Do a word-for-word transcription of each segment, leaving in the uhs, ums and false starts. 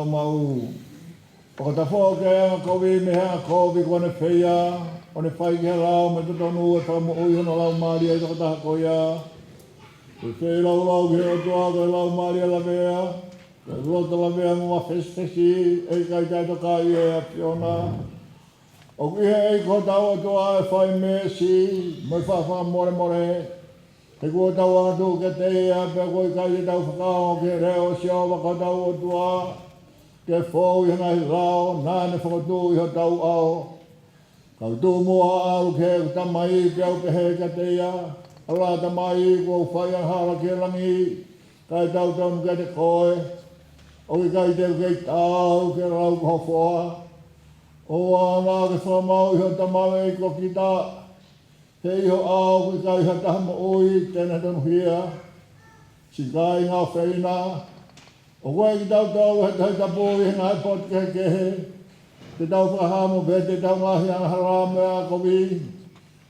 Mau fakatafoki ʻa e angakovi mei he angakovi kuo ne feia, ʻo ne fai ki he lao mo e totonu ʻo e fakamoʻui hono laumālie ʻo e tokotaha ko ia. Ko e feilaulau ki he ʻOtua ko e laumālie lavea, ko e loto lavea mo mafesifesi, ʻe ʻikai taʻetokaʻi ʻe he ʻAfiona. ʻOku ʻi he ʻEiki ko hotau ʻOtua ʻa e fai meesi mo e faʻa fakamolemole. He kuo tau angatuʻu kiate ia, pea kuo ʻikai te tau fakaongo ki he leʻo ʻo Sihova ko hotau ʻOtua, ke fou ʻi he ngaahi lao naʻa ne fokotuʻu ʻi hotau ʻao. Kau tuʻu muʻa ʻo ʻalu ki heʻeku tamai, pea u pehē kiate ia, ʻAlā tamai, kuo u fai angahala ki he langi, kae tautonu kiate koe. ʻOku ʻikai te u kei taau ke lau ko ho foha. ʻOua naʻa ke fakamāuʻi ho tamaioʻeiki ko kita, he ʻi ho ʻao ʻoku ʻikai ha taha moʻui te ne tonuhia. Siʻi kāinga ʻofeina, ʻoku ʻiate kitautolu ʻa e Tohi Tapu ʻi he ngaahi potu kehekehe, ke tau fakahā mo vete ʻetau ngaahi angahala mo e angakovi.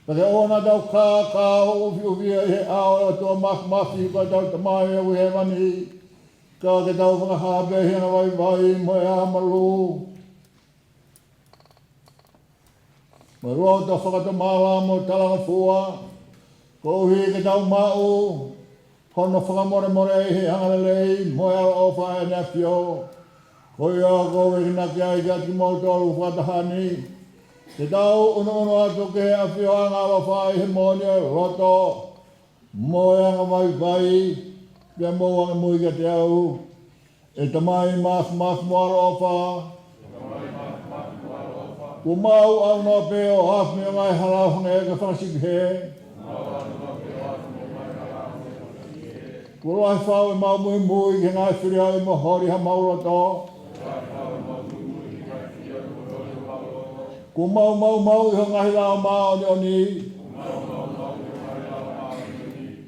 Pea ke ʻoua naʻa tau kākā ʻo ʻufiʻufi ʻi he ʻao ʻo e ʻOtua Māfimafi ko hotau Tamai ʻoku ʻi hēvani, ka ke tau fakahā pē ʻi he angavaivai mo e ʻamanaki, mo e loto fakatomala mo talangofua, koeʻuhi ke tau maʻu hono fakamolemole ʻi he angalelei mo e ʻaloʻofa ʻa ʻEne ʻAfio. Ko ia ʻoku ou enginaki ai kiate kimoutolu fakataha ni, ke tau ʻunuʻunu atu ki he ʻafioʻanga ʻaloʻofa ʻi he moʻoni ʻo e loto mo e angavaivai, pea mou angi mui kiate au. ʻE Tamai Māfimafi mo ʻaloʻofa, kuo mau ʻaunoa pē ʻo afe mei he ngaahi hala ʻo hangē ko e fanga sipi hē. Kuo lahi fau ʻemau muimui ki he ngaahi fili ʻo e ʻaho ni ʻi homau loto. Kuo mau maumauʻi ho ngaahi lao māʻoniʻoni.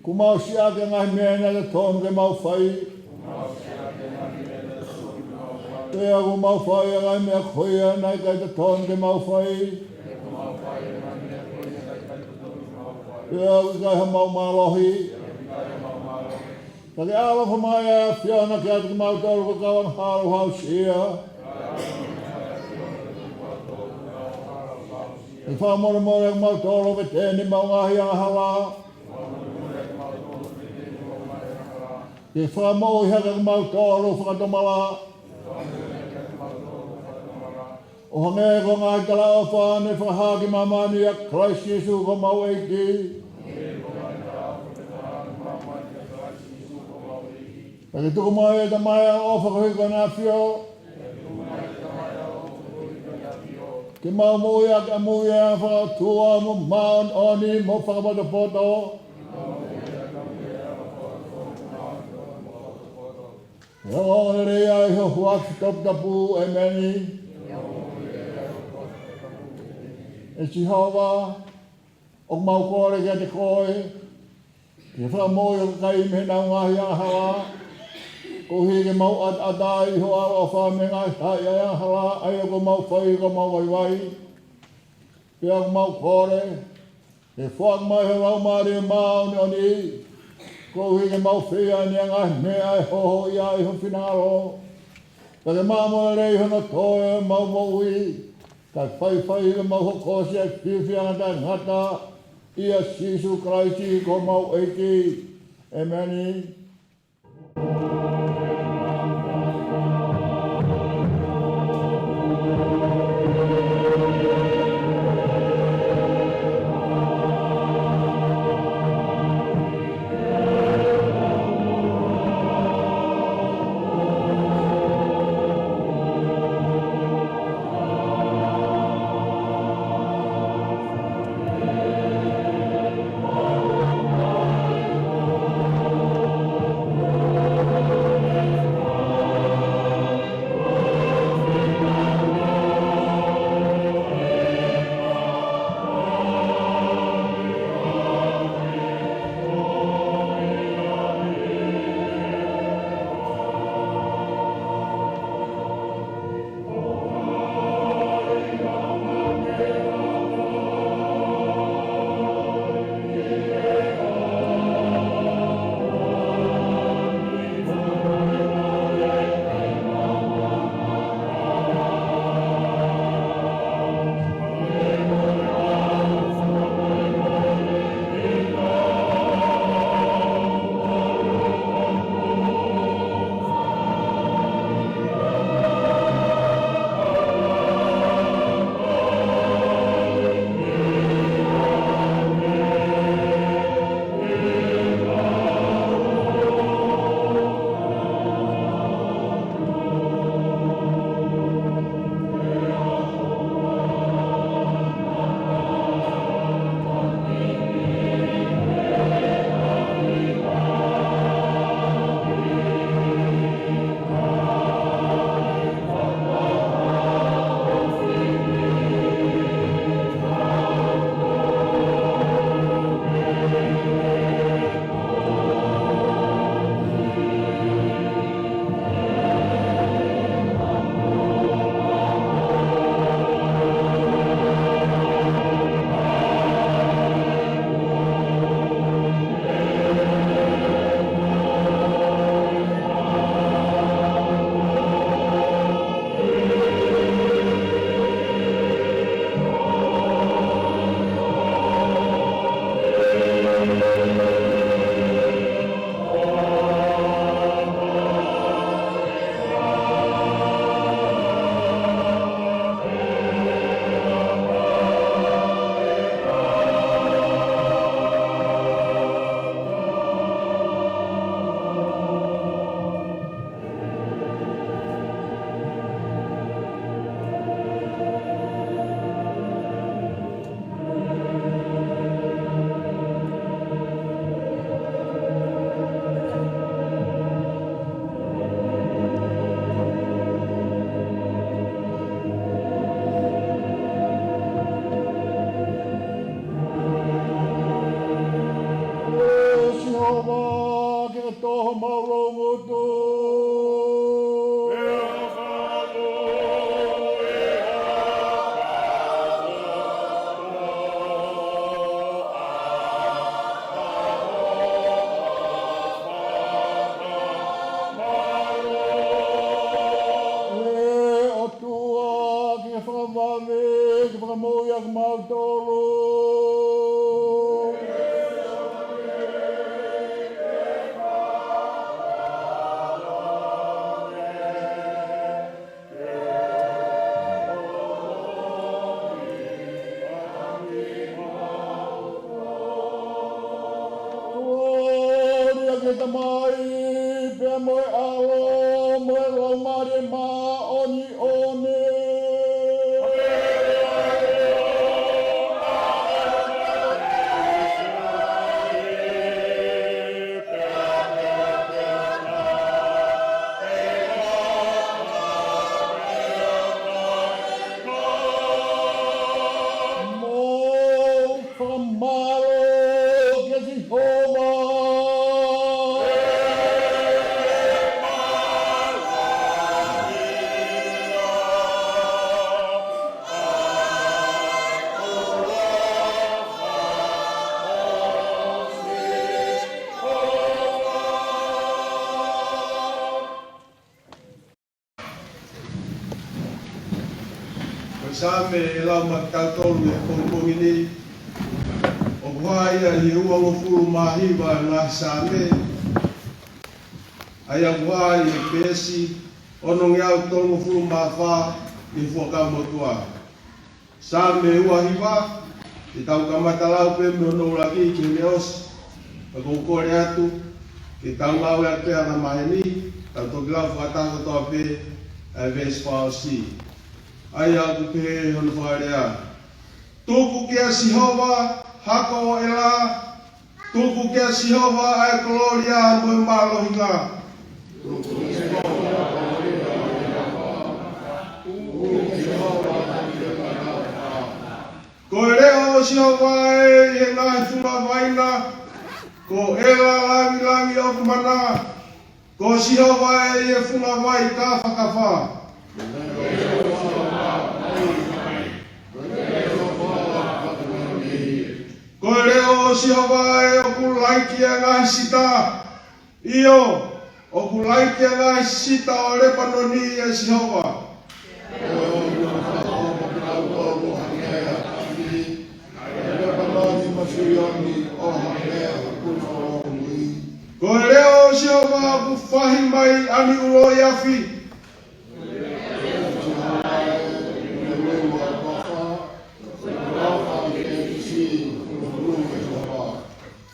Kuo mau siʻaki ʻa e ngaahi meʻa naʻe totonu ke mau fai. Pea kuo mau fai ʻa e ngaahi meʻa ko ia naʻe ʻikai totonu ke mau fai. Pea ʻoku ʻikai hamau mālohi. Ka ke ʻaloʻofa mai ʻa e ʻAfiona kiate kimautolu ko e kau angahala ʻoku aʻusia. Ke fakamolemole kimautolu, vete ʻemau ngaahi angahala. Ke fakamoʻui hake kimautolu fakatomala, ʻo hangē ko e ngaahi talaʻofa naʻe fakahā ki māmani ʻia Kalaisi Sīsū ko homau ʻEiki. Pea ke tuku mai, ʻe Tamai ʻaloʻofa, koeʻuhi ko hoʻo ʻAfio, ke mau moʻui ʻaki ʻamui ʻa e anga fakaʻotua mo māʻoniʻoni mo fakapotopoto. ʻI he ongoongolelei ʻo ho huafa toputapu, ʻēmeni. ʻE Sihova, ʻoku mau kole kiate koe, ke fakamoʻui ho kakai mei heʻenau ngaahi angahala, koeʻuhi ke mau ʻataʻatā ʻi ho ʻaloʻofa mei he ngaahi haʻi ʻo e angahala ʻa ia kuo mau fai ʻi homau vaivai. Pea ʻoku mau kole, ke foaki mai ho Laumālie Māʻoniʻoni, koeʻuhi ke mau fai ʻa e ngaahi meʻa ʻe hohoʻia ai ho finangalo. Pea ke maʻu mo lelei hono toe ʻemau moʻui, kae faifai ke mau hoko ʻo siʻi fiefia taʻengata ʻia Sīsū Kalaisi ko homau ʻEiki. ʻĒmeni. ke ke toho mau loungutu. ʻE ʻOtua, ke ke fakavave, ke fakamoʻui ʻa kimautolu. Kolōlia ki he Tamai, pea mo e ʻAlo, mo e Laumālie Māʻoniʻoni. Mou fakamālō kia Sihova. Ko e Saame ʻe lau maʻatautolu he pongipongi ni, ʻoku hā ia ʻi he uangofulu mā hiva ʻo e ngaahi Saame, ʻa ia ʻoku hā ʻi he peesi onongeau tolungofulu mā fā ʻi he Fuakava Motuʻa. Saame ua hiva, te tau kamata lau pē mei hono ʻuluaki ki heʻene ʻosi. Pea ʻoku ou kole atu ke tau ngāueʻaki pē ʻa e angamaheni, tau toki lau fakataha kotoa pē ʻa e veesi fakaʻosi. ʻA ia ʻoku pehē hono fakalea: Tuku kia Sihova, hako ʻo ʻEla, tuku kia Sihova ʻa e kolōlia mo e mālohinga. Ko e leʻo ʻo Sihova ē ʻi he ngaahi funga vaina, ko ʻEla langilangi ʻoku mana, ko Sihova ē ʻi he funga vai kāfakafa. Ko e leʻo ʻo Sihova ē ʻoku laiki ʻa e ngaahi sita, ʻio, ʻoku laiki ʻa e ngaahi sita ʻo Lepanoni ʻe Sihova. Ko e leʻo ʻo Sihova ʻoku fahi mai ʻa e ulo ʻi afi.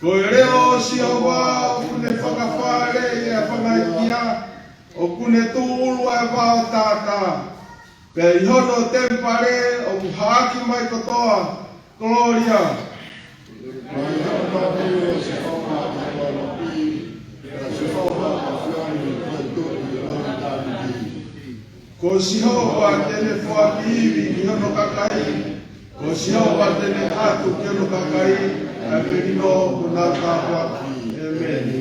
Ko e leʻo ʻo Sihova ʻoku ne fakafaleʻi ʻa e fanga ʻeiki, ʻoku ne tūʻulu ʻa e vao tātā. Pea ʻi hono temipale ʻoku haʻaki mai kotoa kolōlia. Ko Sihova te ne foaki ivi ki hono kakai, ko Sihova te ne ʻatu ki hono kakai ʻa e melino kuo nau tāpuaki. ʻEmeni.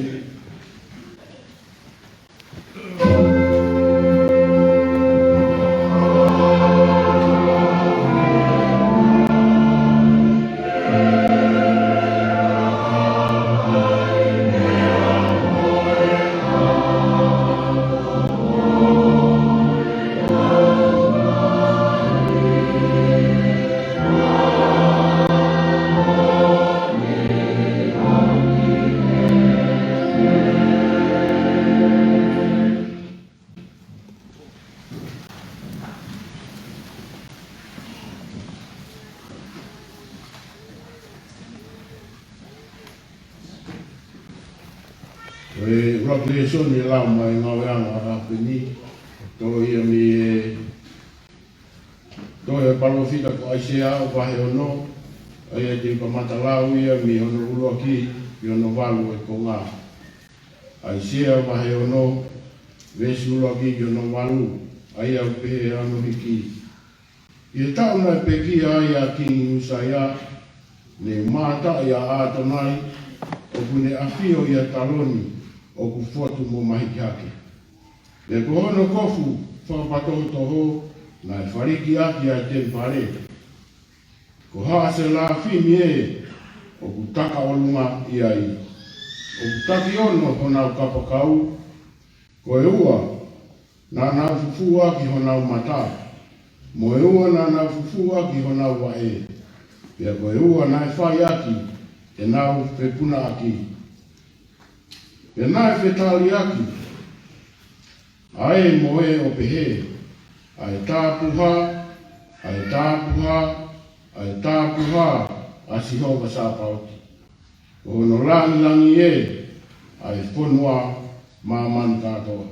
Ko e ʻuluaki lēsoni ʻe lau mai he ngāueʻanga ʻo e ʻaho ni, toʻo ia mei he tohi ʻa e palōfita ko ʻAisea, vahe ono, ʻa ia te u kamata lau ia mei hono ʻuluaki ki hono valu ʻo e konga. ʻAisea vahe ono, veesi ʻuluaki ki hono valu, ʻa ia ʻoku pehē hono hiki. ʻI he taʻu naʻe pekia ai ʻa Kingi ʻUsaia, ne mātaʻi ʻa ʻĀtonai, ʻoku ne ʻafio ʻia Taloni, ʻoku fotu mo mahiki hake. Pea ko hono kofu fakapatohotoho naʻe faliki ʻaki ʻa e temipale. Ko haʻa selafimi ē ʻoku taka ʻolunga ʻi ai. ʻOku taki ono honau kapakau. Ko e ua naʻa nau fufū ʻaki honau mata, mo e ua naʻa nau fufū ʻaki honau vaʻe, pea ko e ua naʻe fai ʻaki ʻenau fepunaʻaki. Pea naʻe fetaliaki ʻa ē mo ē ʻo pehē, ʻA e tāpuhā, ʻa e tāpuhā, ʻa e tāpuhā ʻa Sihova Sāpaoti. Ko hono langilangi ē ʻa e fonua ʻo māmani kātoa.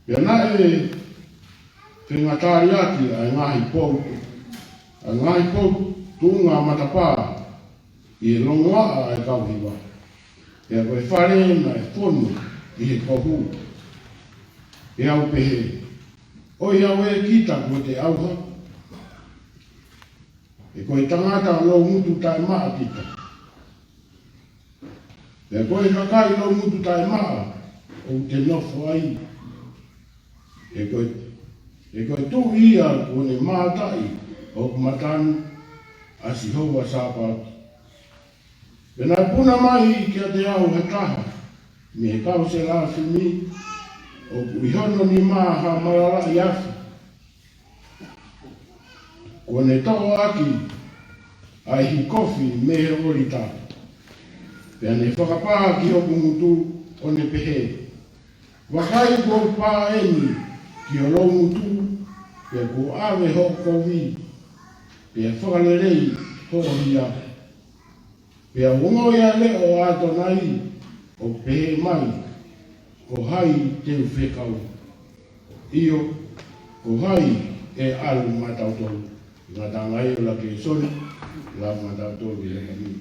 Pea naʻe fengataliaki ʻa e ngaahi pou, ʻa e ngaahi pou tuʻunga matapā ʻi he longoaʻa ʻa e kau hiva. Pea ko e fale naʻe fonu ʻi he kohu. Pea u pehē, ʻOiauē kita kuo te ʻauha. He ko e tangata loungutu taʻemaʻa kita. He ko e kakai loungutu taʻemaʻa ʻoku te nofo ai. He ko e, he ko e tuʻi ia kuo ne mātaʻi hoku matanu, ʻa Sihova Sāpaoti. Pea naʻe puna mai kiate au ha taha mei he kau selafimi, ʻoku ʻi hono nima ha malalaʻi afi. Kuo ne toʻo ʻaki ʻa e hikofi mei he ʻōlita. Pea ne fakapā ki hoku ngutu ʻo ne pehē, Vakai, kuo u pā eni ki ho loungutu, pea kuo ʻave hoʻo kovi, pea fakalelei hoʻo hia. Pea u ongoʻi ʻa e leʻo ʻa ʻAtonai ʻoku pehē mai, Ko hai te u fekau? ʻIo, ko hai ʻe ʻalu maʻatautolu? Ngataʻanga ʻo Lakesoni, lava maʻatautolu ʻi he ʻaho ni.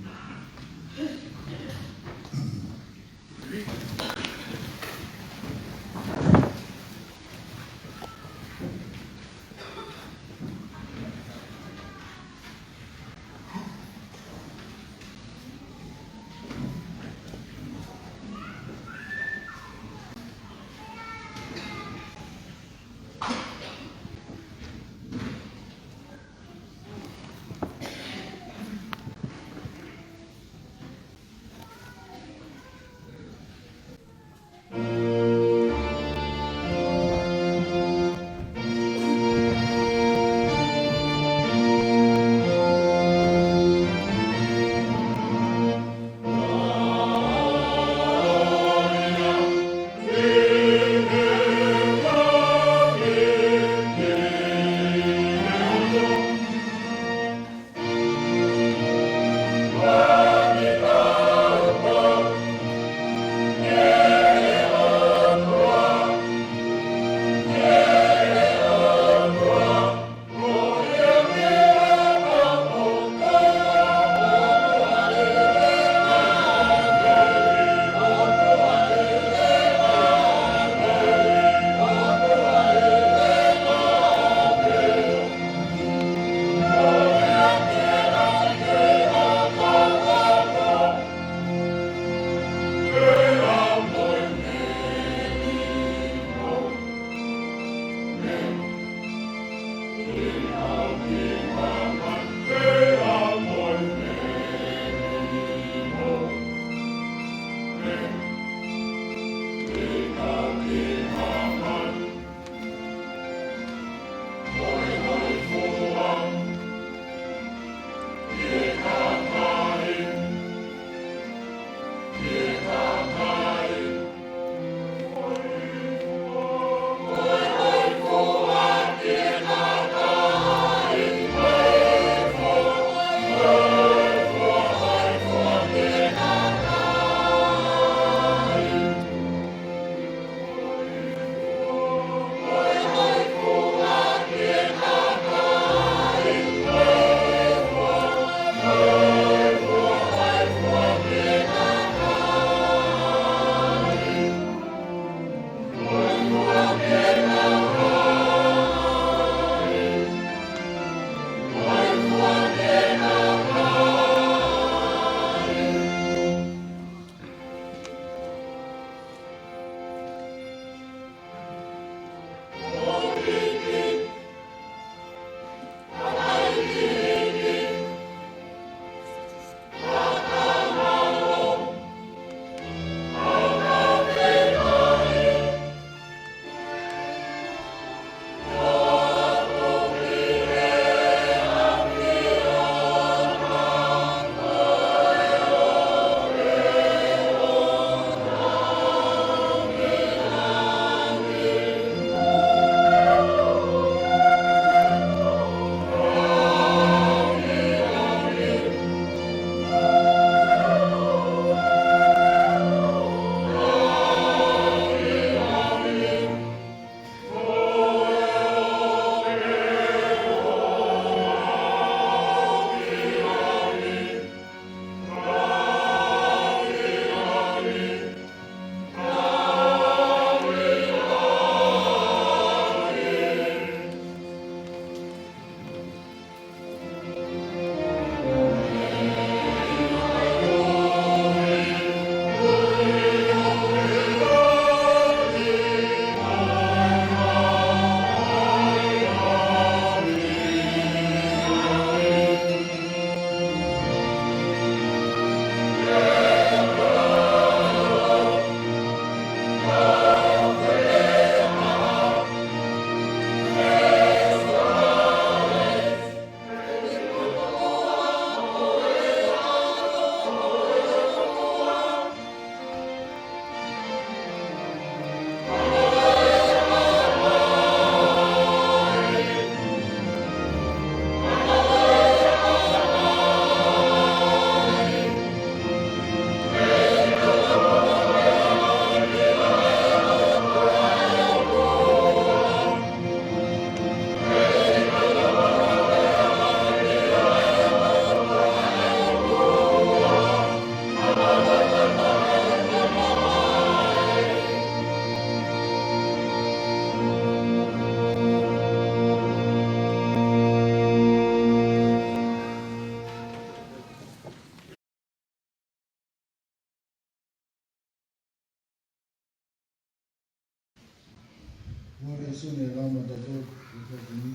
Ko e lēsoni ʻe lava maʻatautolu he efiafi ni,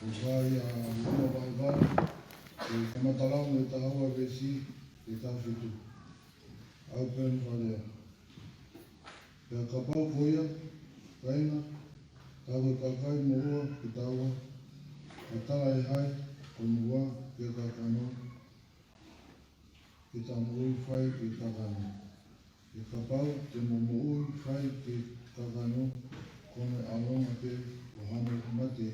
ʻoku hā ia ʻi Loma vahe valu, ʻi he kamata lau mei he taha ua veesi ki he taha fitu. ʻOku pehē hono fakalea: Pea kapau ko ia, kāinga, tā ko e kakai moʻua kitaua, ka tala ʻe hai ko e moʻua ki he kakano, ke ta moʻui fai ki he kakano? He kapau te mou moʻui fai ki he kakano, ko hono ʻaonga pē ʻo hano mate.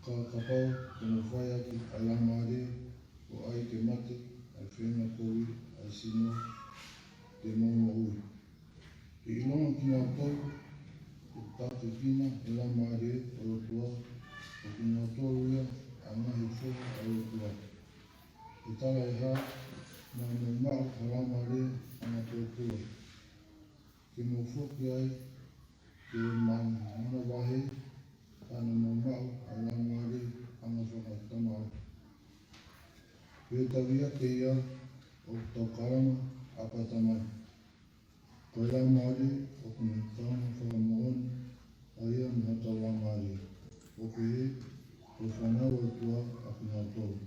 Ka kapau te mou fai ʻaki ʻa e Laumālie, ʻo ʻai ke mate ʻa e feinga kovi ʻa e sino, te mou moʻui. Ke ʻilonga kinautolu ʻoku tākiekina ʻe he Laumālie ʻo e ʻOtua, ko kinautolu ia ʻa e ngaahi foha ʻa e ʻOtua. He tala ʻe hai naʻa mou maʻu ha laumālie anga pōpula, ke mou foki ai ke ma-, manavahē, ka naʻa mou maʻu ha laumālie anga fakatamaʻaki? Pea tali ʻa e ʻEiki ia ʻoku tau kalanga, Āpā Tamai. Ko e Laumālie ʻoku ne kalanga fakamoʻoni ʻa ia mo hotau laumālie, ʻo pehē ko e fānau ʻa e ʻOtua ʻa kinautolu.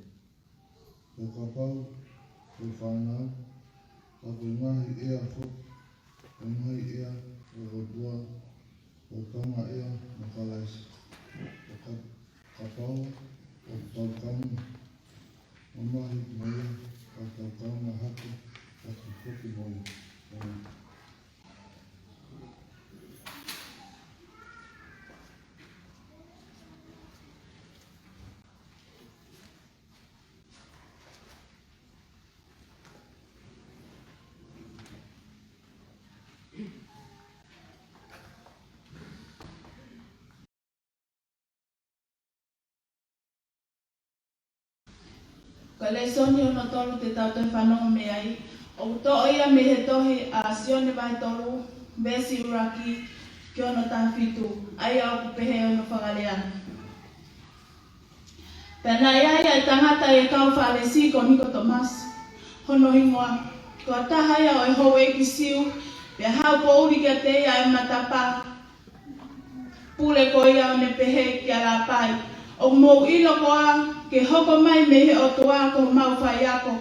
Pea kapau ko e fānau, ka ko e ngaahi ʻea foki, ko e ngaahi ʻea ʻo e ʻOtua, ʻo kaungā ʻea mo Kalaisi. ʻO ka-, kapau ʻoku tau kaungā mamahi mo ia, ka tau kaungā hake, ka tau foki mo ia. ʻĒmeni. Ko e lēsoni hono tolu te tau toe fanongo mei ai, ʻoku toʻo ia mei he tohi ʻa Sione vahe tolu, veesi ʻuluaki ki hono taha fitu, ʻa ia ʻoku pehē hono fakalea: Pea naʻe ʻi ai ʻa e tangata ʻi he kau Fālesi ko Nikotemasi hono hingoa, ko e taha ia ʻo e houʻeiki Siu, pea haʻu poʻuli kiate ia ʻa e matapā pule ko ia, ʻo ne pehē kia Lāpai: ʻOku mou ʻilo koā ke hoko mai mei he ʻOtua ko homau faiako?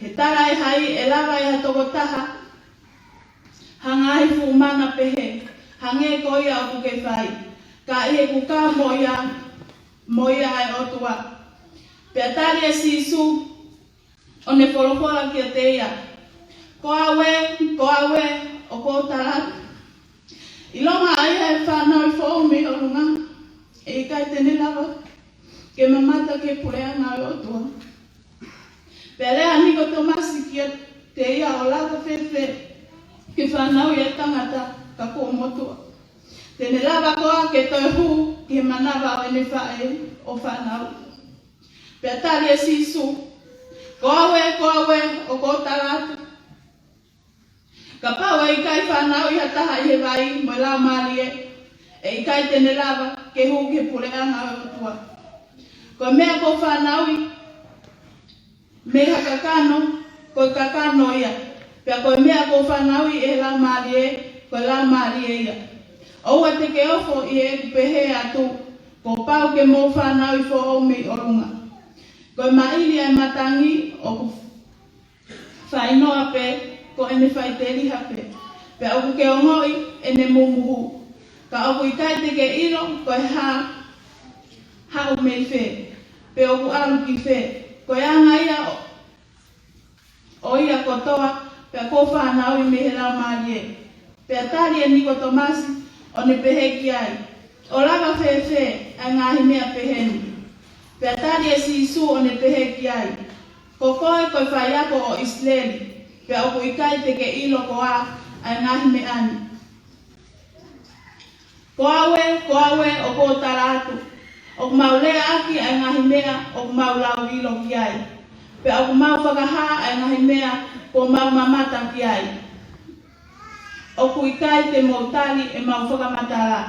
He tala ʻe hai ʻe lava ʻe ha tokotaha ha ngaahi fuʻu mana pehē, hangē ko ia ʻoku ke fai, ka ʻi heʻeku kau mo ia, mo ia ʻa e ʻOtua? Pea tali ʻe Sīsū, ʻo ne folofola kiate ia: Ko au ē, ko au ē, ʻoku ou tala atu, ʻilonga ʻa ia ʻe fānau foʻou mei ʻolunga, ʻe ʻikai te ne lava ke mamata ki he puleʻanga ʻo e ʻOtua. Pea lea ʻa Nikotemasi kiate ia: ʻOku lava fēfē ke fānau ʻa e tangata ka kuo motuʻa? Te ne lava koā ke toe hū ki he manava ʻo ʻene faʻē ʻo fānau? Pea tali ʻe Sīsū: Ko au ē, ko au ē, ʻoku ou tala atu, kapau ʻe ʻikai fānauʻi ha taha ʻi he vai mo e Laumālie, ʻe ʻikai te ne lava ke hū ki he puleʻanga ʻo e ʻOtua. Ko e meʻa kuo fānauʻi mei ha kakano, ko e kakano ia. Pea ko e meʻa kuo fānauʻi ʻe he Laumālie, ko e laumālie ia. ʻOua te ke ofo ʻi heʻeku pehē atu, kuo pau ke mou fānau foʻou mei ʻolunga. Ko e maʻili ʻa e matangi ʻoku fainoa pē ko ʻene faʻiteliha pē, pea ʻoku ke ongoʻi ʻene mumuhu, ka ʻoku ʻikai te ke ʻilo ko e hā haʻu mei fē, pe ʻoku ʻalu ki fē. Ko e anga ia ʻo, ʻo ia kotoa, pea kuo fānauʻi mei he Laumālie. Pea tali ʻe Nikotemasi, ʻo ne pehē ki ai: ʻOku lava fēfē ʻa e ngaahi meʻa pehē ni? Pea tali ʻe Sīsū, ʻo ne pehē ki ai: Ko koe ko e faiako ʻo ʻIsileli, pea ʻoku ʻikai te ke ʻilo koā ʻa e ngaahi meʻa ni? Ko au ē, ko au ē, ʻoku ou tala atu, ʻoku mau lea ʻaki ʻa e ngaahi meʻa ʻoku mau lauʻilo ki ai, pea ʻoku mau fakahā ʻa e ngaahi meʻa kuo mau mamata ki ai. ʻOku ʻikai te mou tali ʻemau fakamatala.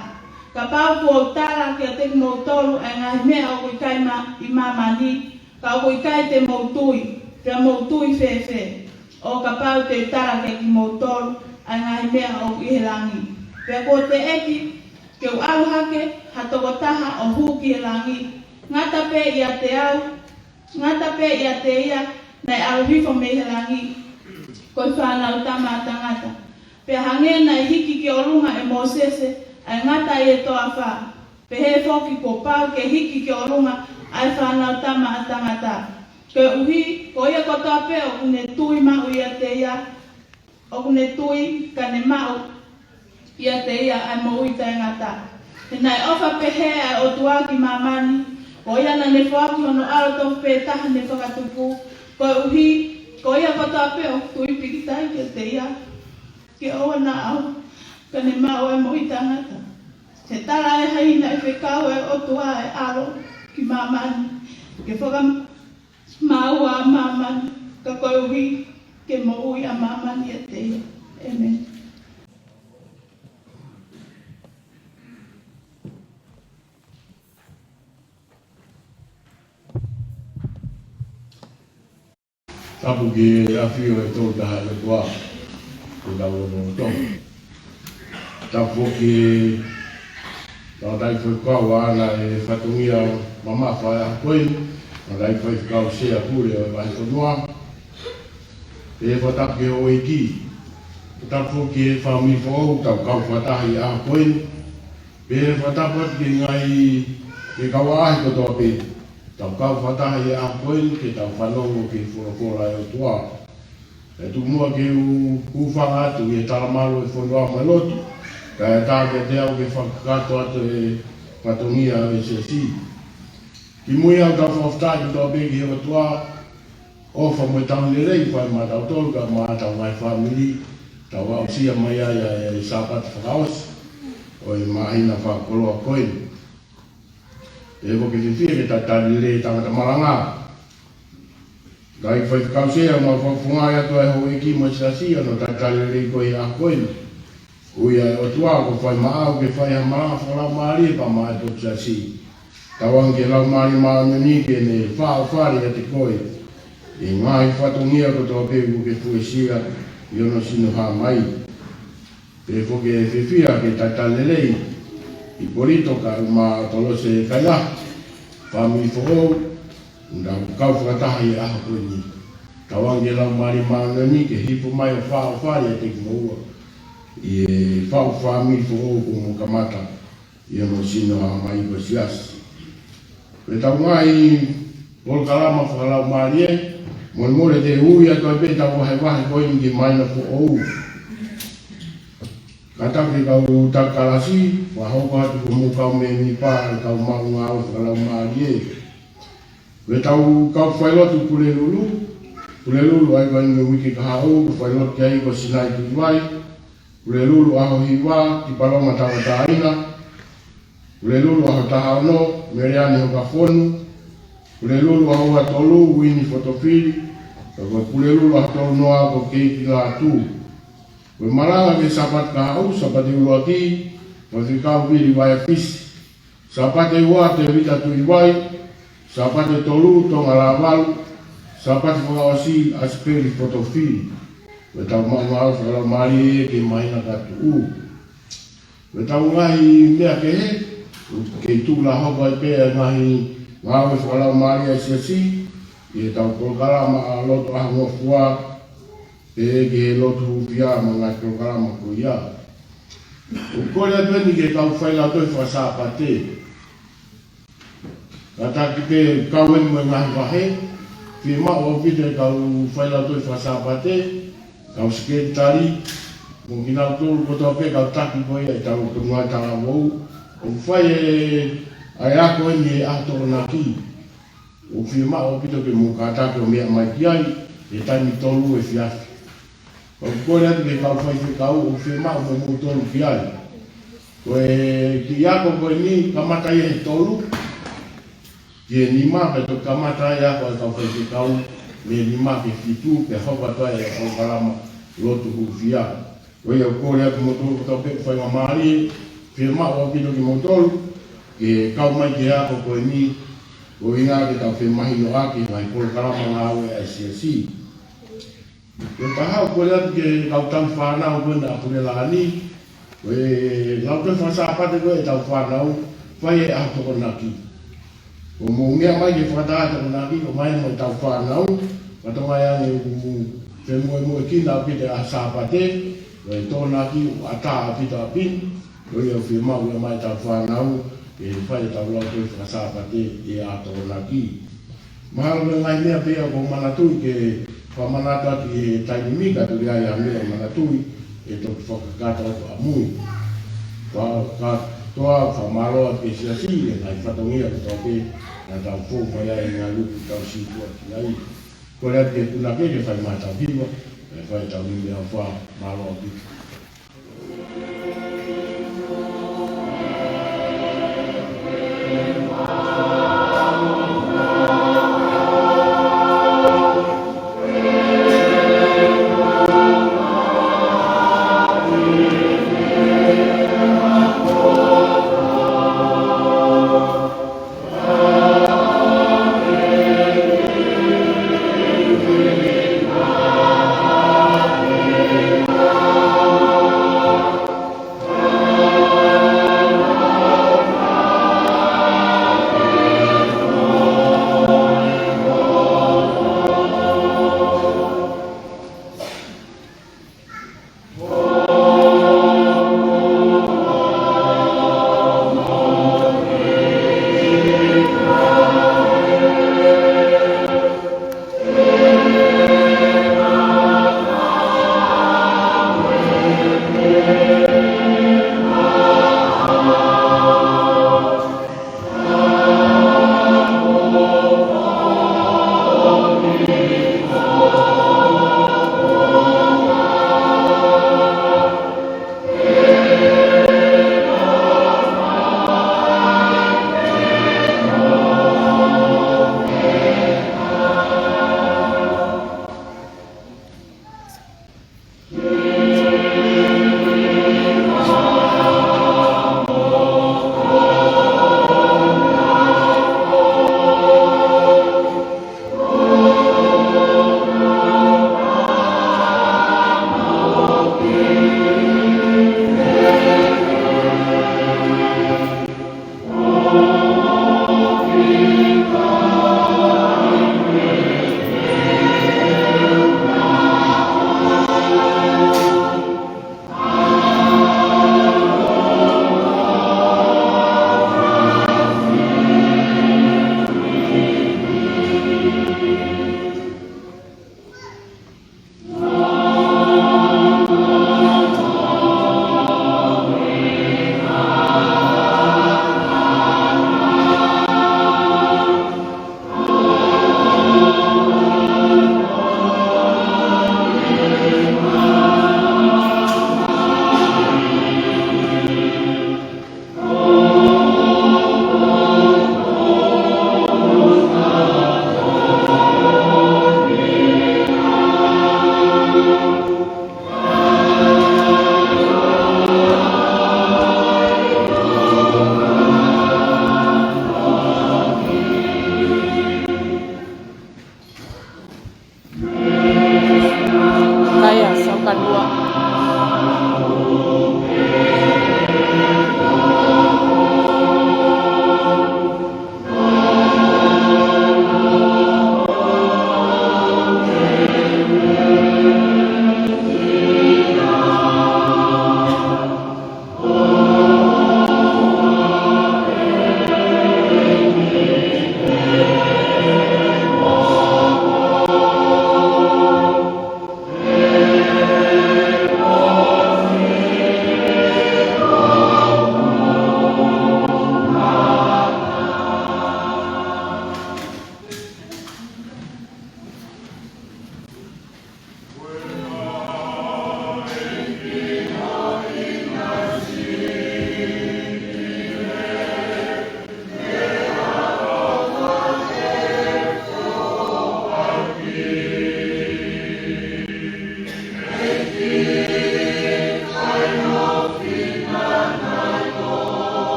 Kapau kuo u tala kiate kimoutolu ʻa e ngaahi meʻa ʻoku ʻikai ma-, ʻi māmani, ka ʻoku ʻikai te mou tui, pea mou tui fēfē ʻo kapau te u tala kiate kimoutolu ʻa e ngaahi meʻa ʻoku ʻi he langi? Pea kuo teʻeki Ke u ʻalu hake ha tokotaha ʻo hū ki he langi, ngata pē ʻiate au, ngata pē ʻiate ia naʻe ʻalu hifo mei he langi, ko e Fānautama ʻa Tangata. Pea hangē naʻe hiki ki ʻolunga ʻe Mōsese ʻa e ngata ʻi he toafa, pehē foki kuo pau ke hiki ki ʻolunga ʻa e Fānautama ʻa Tangata. Koeʻuhi, ko ia kotoa pē ʻoku ne tui maʻu ʻiate ia, ʻoku ne tui ka ne maʻu ʻiate ia ʻa e moʻui taʻengata. He naʻe ʻofa pehē ʻa e ʻOtua ki māmani, ko ia naʻa ne foaki hono ʻAlo tofu pē taha ne fakatupu, koeʻuhi, ko ia kotoa pē ʻoku tui pīkitai kiate ia, ke ʻoua naʻa ʻauha, ka ne maʻu ʻa e moʻui taʻengata. He talaʻehai naʻe fekau ʻe he ʻOtua ʻa e ʻAlo ki māmani, ke faka- maʻu ʻa māmani, ka koeʻuhi ke moʻui ʻa māmani ʻiate ia. ʻĒmeni. Tapu ki he ʻafio ʻa e Tolu Tahaʻi ʻOtua, ko e tau ono tolu. Tapu foki ki he tangataʻeiki faifekau ʻa ʻAna ʻi he fatongia mamafa ʻa e ʻaho ko eni, tangataʻeiki faifekau sea pule ʻo e vahefonua. Pea fakatapu ki he houʻeiki. Tapu foki ki he fāmili foʻou, tau kau fakataha ʻi he ʻaho ko eni. Pea fakatapu atu ki he ngaahi, ki he kau ʻaʻahi kotoa pē. Tau kau fakataha ʻi he ʻaho ko eni, ke tau fanongo ki he folofola ʻa e ʻOtua. ʻE tuku muʻa ke u hūfanga atu ʻi he talamalu ʻo e fonua mo e lotu, kae ʻatā kiate au ke fakakakato atu e fatongia ʻo e siasi. Kimui au, tau fakafetaʻi kotoa pē ki he ʻOtua, ʻofa mo e tauhi lelei ʻoku fai maʻatautolu kae ʻumaʻā ʻetau ngaahi fāmili, tau aʻusia mai ai ʻa e Sāpate fakaʻosi ʻo e māhina fakakoloa ko eni. ʻE, ʻoku ou fiefia ke talitali lelei e tangata malanga. Tangataʻeiki faifekau sea, mau fakafofongaʻi atu ʻa e houʻeiki mo e siasi ʻi hono talitali lelei ko ia ʻi he ʻaho ko eni. Ui ʻa e ʻOtua kuo fai maʻau ke fai ha malanga fakalaumālie pea maʻa e potu siasi. Tauange ki he Laumālie Māʻoniʻoni ke ne faʻofale ʻiate koe ʻi he ngaahi fatongia kotoa pē ʻoku ke fuesia ʻi hono sino hā mai. Pea ʻoku ou fiefia ke talitali lelei ʻIpolito kae ʻumaʻā Tolose Kaila, fāmili foʻou, ʻoku tau kau fakataha ʻi he ʻaho ko eni. Tauange ki he Laumālie Māʻoniʻoni ke hifo mai ʻo faʻofale ʻiate kimoua ʻi he faʻu fāmili foʻou kuo mou kamata ʻi hono sino hā mai ko e siasi. Ko ʻetau ngaahi polokalama fakalaumālie, molemole te u ui atu ai pē ʻetau vahevahe ko eni ki he māhina foʻou. Kātaki e kau taki kalasi, fakahoko atu ko homou kau mēmipa ʻa e kau maʻu ngāue fakalaumālie. Ko ʻetau kau failotu Pulelulu, Pulelulu ʻa ia ko eni he uike kahaʻu, ko e failotu ki ai ko Sinai Tuʻivai, Pulelulu ʻaho hiva, Kipalonga Tauʻatāina. Pulelulu ʻaho taha ono, Meleane Hokafonu. Pulelulu ʻaho ua tolu, Uini Fotofili. Pea ko e Pulelulu ʻaho tolu noa ko Keiki Lātū. Ko e malanga ki he Sāpate kahaʻu, Sāpate ʻuluaki, Faifekau Vili Vaiafisi. Sāpate ua, Tēvita Tuʻivai. Sāpate tolu, Tonga Lāvalu. Sāpate fakaʻosi, ʻAsipeli Fotofili. Ko ʻetau maʻu ngāue fakalaumālie ki he māhina ka tuʻu. Ko ʻetau ngaahi meʻa kehe, kei tuʻu lā hoko ai pē ʻa e ngaahi ngāue fakalaumālie ʻa e siasi, ʻi heʻetau polokalama ʻa e lotu ʻaho ngofua, pea ki he lotu hūfia mo e ngaahi polokalama ko ia. ʻOku ou kole atu eni ki he kau failautohi faka-Sāpate. Kātaki pē kau eni mo e ngaahi vahe, fiemaʻu ʻaupito e kau failautohi faka-Sāpate, kau sekelitali, mo kinautolu kotoa pē kau taki ko ia ʻetau tokoua talavou, ʻoku fai e, ʻa e ako eni he ʻaho Tokonaki. ʻOku fiemaʻu ʻaupito ke mou kātaki ʻo meʻa mai ki ai, he taimi tolu efiafi. ʻOku ou kole atu ki he kau faifekau, ʻoku fiemaʻu mo moutolu ki ai. Ko e kiʻi ako ko eni, kamata ia he tolu ki he nima, pea toki kamata ai e ako ʻa e kau faifekau mei he nima ki he fitu, pea hoko atu ai e polokalama lotu hūfia. Ko ia ʻoku ou kole atu kimoutolu kotoa pē ʻoku faingamālie, fiemaʻu ʻaupito kimoutolu ke kau mai ki he ako ko eni, ko e ʻuhinga ke tau femahinoʻaki e ngaahi polokalama ngāue ʻa e siasi. Ko e taha ʻoku ou kole atu ki he kau tauhi fānau ko ena ʻa Pulelani, Ko e lau tohi fakasāpate ko ē ʻetau fānau, fai he ʻaho Tokonaki. Ko hoʻomou meʻa mai ke fakataha Tokonaki, ʻomai mo ʻetau fānau, ka ʻoku ʻi ai ange ʻoku femoʻuekina ʻaupito ʻa e Sāpate, ko e Tokonaki ʻoku ʻatā ʻaupito ʻaupito, ko ia ʻoku fiemaʻu ke ʻomai ʻetau fānau, ke fai ʻetau lau tohi fakasāpate he ʻaho Tokonaki. Mahalo ko e ngaahi meʻa pē ia ʻoku ou manatuʻi ke fakamanatu atu he taimi ni, ka ʻoku ʻi ai ha meʻa ʻe manatuʻi ʻe toki fakakakato atu ʻamui. Ka, kātoa fakamālō atu ki he Siasi he ngaahi fatongia kotoa pē naʻa tau fou mai ai he ngaahi uike kuo tau sītuʻa ki ai. Kole atu ki he punake ke fai mai ʻetau hiva, ke fai ʻetau nima ʻa e fā. Mālō ʻaupito.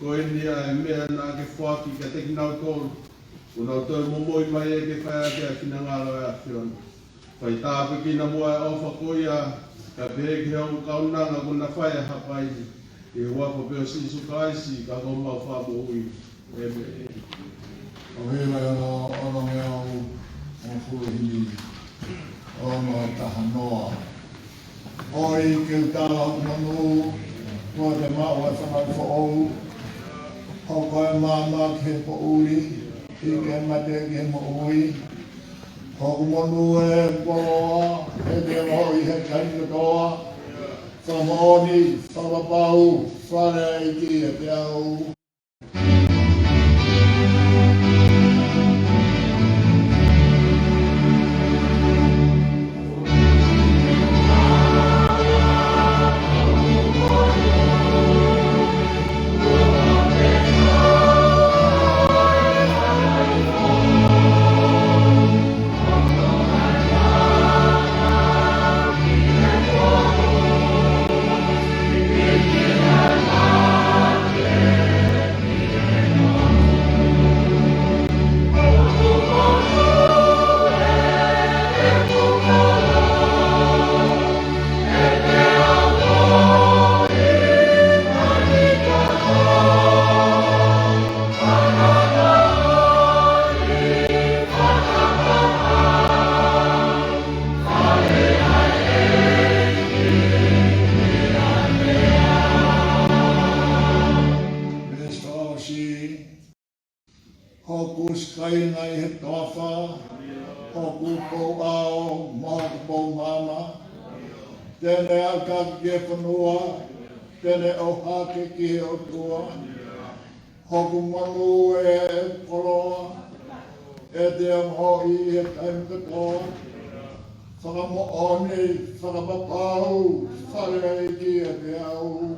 Ko eni ʻa e meʻa naʻa ke foaki kiate kinautolu, kuo nau toe momoi mai ai ke fai ʻaki ʻa e finangalo ʻo e ʻAfiona. Fai tāpuekina muʻa ʻa e ʻofa ko ia, kae pehē ki he ongo kaunanga kuo na fai ʻa e hapai ni. ʻI he huafa pē ʻo Sīsū Kalaisi, ko homau Fakamoʻui. ʻĒmeni. ʻOku ʻi ai ʻa e onongeau ʻo e himi, ʻo e taha noa. ʻOi ke u tala hoku monū, kuo te maʻu ʻa e fanauʻi foʻou, hoko ʻa e maama ki he poʻuli, hiki ʻa e mate ki he moʻui. Hoku monū ʻe koloa, ʻe te maʻu ʻi he taimi kotoa, fakamoʻoni, fakapapau, fale ʻa e ʻEiki ʻiate au. Hoku sikaina ʻi he toafa, hoku pou ʻao, mo hoku pou maama. Te ne aʻu hake ki he fonua, te ne ʻohake ki he ʻOtua. Hoku monū ʻe koloa, ʻe te maʻu ʻi he taimi kotoa, fakamoʻoni, fakapapau, fale ʻa e ʻEiki ʻiate au.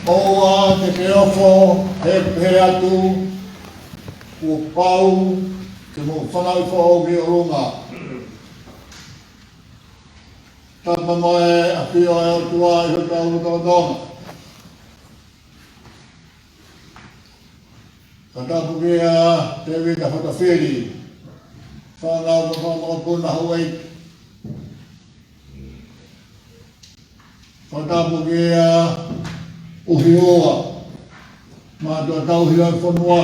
ʻOua te ke ofo, he ʻoku pehē atu, kuo pau ke mou fanauʻi foʻou ki ʻolunga. Tapa mai ʻa e ʻafio ʻa e ʻOtua ʻi hotau lotolotonga. Fakatapu kia Tēvita Hotafili, fānau mo e fanga mokopuna Hauaiki. Fakatapu kia ʻUhiua, mātuʻa tauhi ʻo e fonua.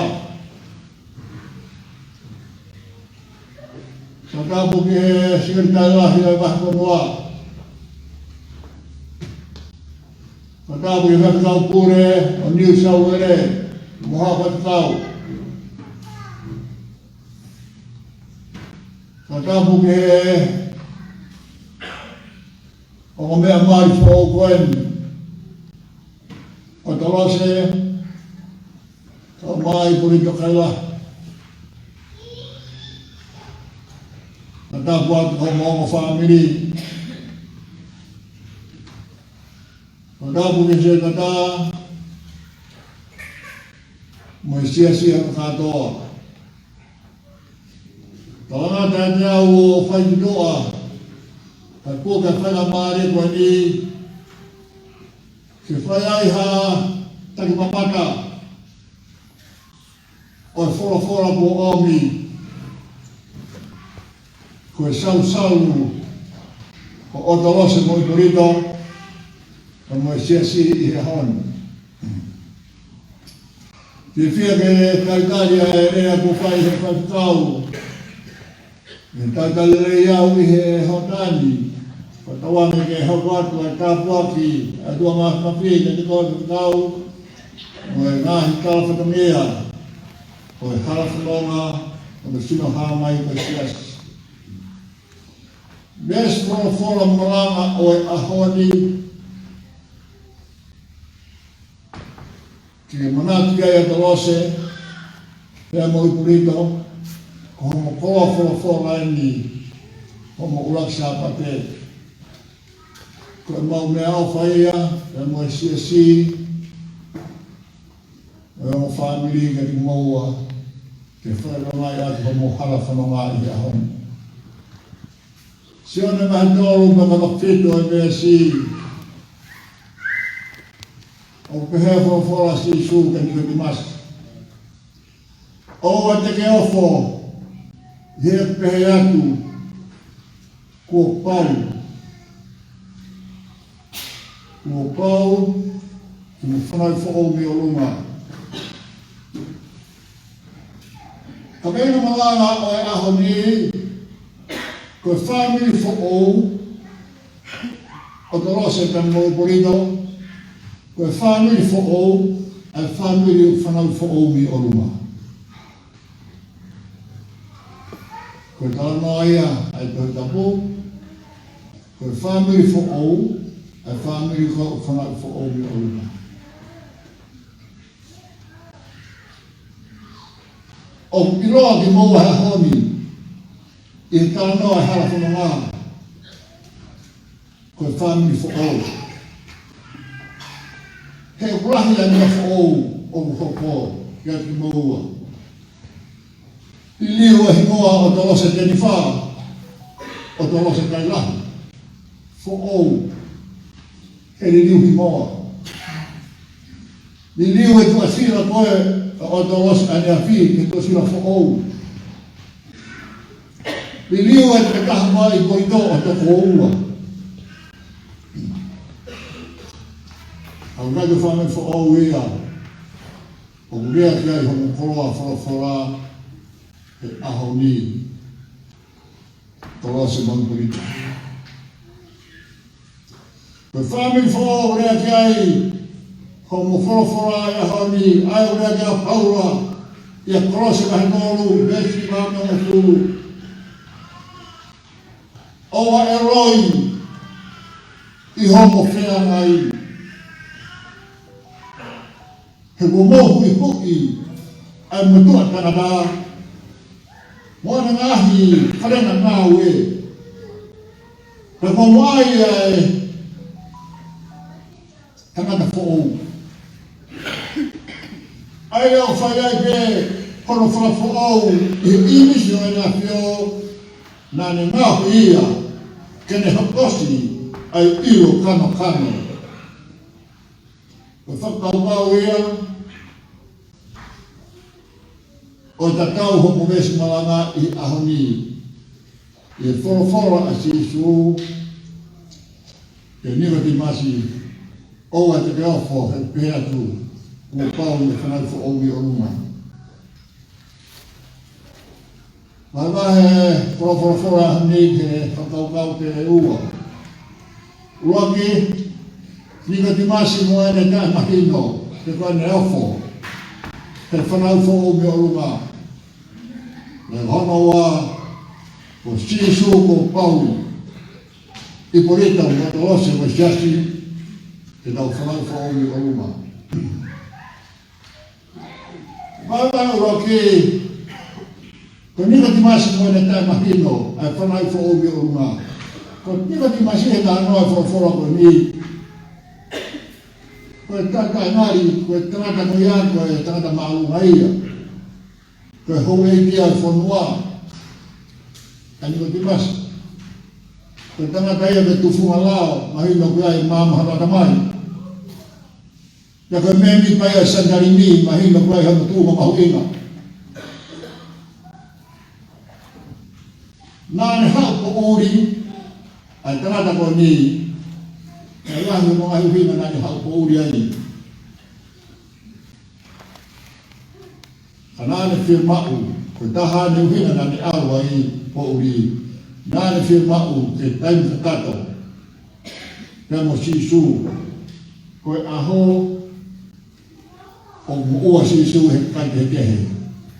Fakatapu ki he Sekelitali Lahi ʻo e Vahefonua. Fakatapu ki he Faifekau Pule ʻo New South Wales mo haʻa faifekau. Fakatapu ki he ongo meʻa mali foʻou ko eni ʻo Tolose, ʻo mai Pulitokela. Fakatapu atu ki hoʻomou ongo fāmili. Fakatapu ki he Sekelitali mo e siasi ʻa kātoa. Talangata ʻiate au ʻo fai ki tuʻa ʻa e puke faingamālie ko eni ke fai ai ha taki mamata ʻo e folofola kuo ʻomi, ko e sausau ʻo ʻOtolose mo ʻIpōlito, pea mo e siasi ʻi he ʻaho ni. Fiefia ke talitali ʻa e lea kuo fai ʻe he faifekau. Ke talitali lelei au ʻi he ʻaho ni, ʻo tauange ke hoko atu ʻa e tāpuaki ʻa e ʻOtua Māfimafi kiate koe faifekau, mo e ngaahi kau fatongia ʻo e hala fononga ʻo e sino hā mai ko e siasi. Veesi folofola malanga ʻo e ʻaho ni, ke manatu ki ai ʻOtolose pea mo ʻIpōlito, ko homo koloa folofola eni, homo ʻuluaki Sāpate. Ko ʻemau meʻaʻofa ia pea mo e siasi, mo e ongo fāmili kiate kimoua, ke fakaʻilonga atu homo hala fononga ʻi he ʻaho ni. Sione vahe tolu pea ko hono fitu ʻo e veesi, ʻoku pehē ʻa e folofola ʻa Sīsū kia Nikotīmasi: ʻOua te ke ofo ʻi heʻeku pehē atu, kuo pau, kuo pau ke mo fanauʻi foʻou mei ʻolunga. Ka ko e meʻa malanga ʻo e ʻaho ni, ko e fāmili foʻou, ʻOtolose pea mo ʻIpōlito, ko e fāmili foʻou, ʻa e fāmili ʻoku fanauʻi foʻou mei ʻolunga. Ko e talanoa ia ʻa e Tohi Tapu, ko e fāmili foʻou, ʻa e fāmili ʻoku fanauʻi foʻou mei ʻolunga. ʻOku ʻiloa kimoua he ʻaho ni ʻi he talanoa ʻa e hala fononga, ko e fāmili foʻou. He ʻoku lahi ʻa e meʻa foʻou ʻoku hoko kiate kimoua. Liliu e hingoa ʻo ʻOtolose Tenifa, ʻOtolose Kailahi. Foʻou. He liliu hingoa. Liliu e tuʻasila ko ē ʻo ʻOtolose ʻaneafi, he tuʻasila foʻou. Liliu e tokotaha mo ʻIpōlito ʻo toko ua. ʻA ia ko e fāmili foʻou ia ʻoku lea ki ai homo koloa folofola he ʻaho ni, ʻOtolose mo ʻIpōlito. Ko e fāmili foʻou ʻoku lea ki ai homo folofola he ʻaho ni, ʻa ia ʻoku lea ki ai ʻa Paula ʻia Kolose vahe tolu, veesi fā mo e hongofulu. ʻOua ʻe loi ʻi hoʻomo feangai, he kuo mou huʻihuʻi ʻa e motuʻa tangata mo ʻene ngaahi falenga ngāue, pea kuo mou ʻai ʻa e tangata foʻou. ʻA ia ʻoku fai ai pē hono fakafoʻou ʻi he ʻīmisi ʻo ʻEne ʻAfio, naʻa ne ngaohi ia ke ne hokosi ʻa e ʻilo kanokano. Ko e fakakaukau ia ʻo e tatau homo veesi malanga ʻi he ʻaho ni, ʻi he folofola ʻa Sīsū kia Nikotīmasi, ʻoua te ke ofo heʻeku pehē atu, kuo pau ke fanauʻi foʻou mei ʻolunga. Vahevahe e folofola ʻaho ni ki he fakakaukau pē ʻe ua. ʻUluaki, Nikotīmasi mo ʻene taʻemahino pe ko ʻene ofo he fanauʻi foʻou mei ʻolunga. Pea hono ua, ko Sīsū kuo pau, ʻIpōlito mo ʻOtolose mo e siasi, ke tau fanauʻi foʻou mei ʻolunga. Vahevahe ʻuluaki, ko Nikotīmasi mo ʻene taʻemahino ʻa e fanauʻi foʻou mei ʻolunga. Ko Nikotīmasi he talanoa ʻa e folofola ko eni, ko e tangata ngali, ko e tangata ko ia, ko e tangata māʻolunga ia. Ko e houʻeiki ia ʻo e fonua ʻa Nikotīmasi. Ko e tangata ia ko e tufunga lao, mahino ko ia ʻi he maama hono ʻatamai. Pea ko e mēmipa ia ʻo e Sanihēdrin, mahino ko ia ʻi hono tuʻunga mahuʻinga. Naʻa ne haʻu poʻuli, ʻa e tangata ko eni, ʻa e lahi mo e ngaahi ʻuhinga naʻa ne haʻu poʻuli ai. Ka naʻa ne fiemaʻu, ko e taha ʻene ʻuhinga naʻa ne ʻalu ai poʻuli, naʻa ne fiemaʻu ke taimi kakato pea mo Sīsū. Ko e ʻaho ʻoku moʻua Sīsū he kakai kehekehe.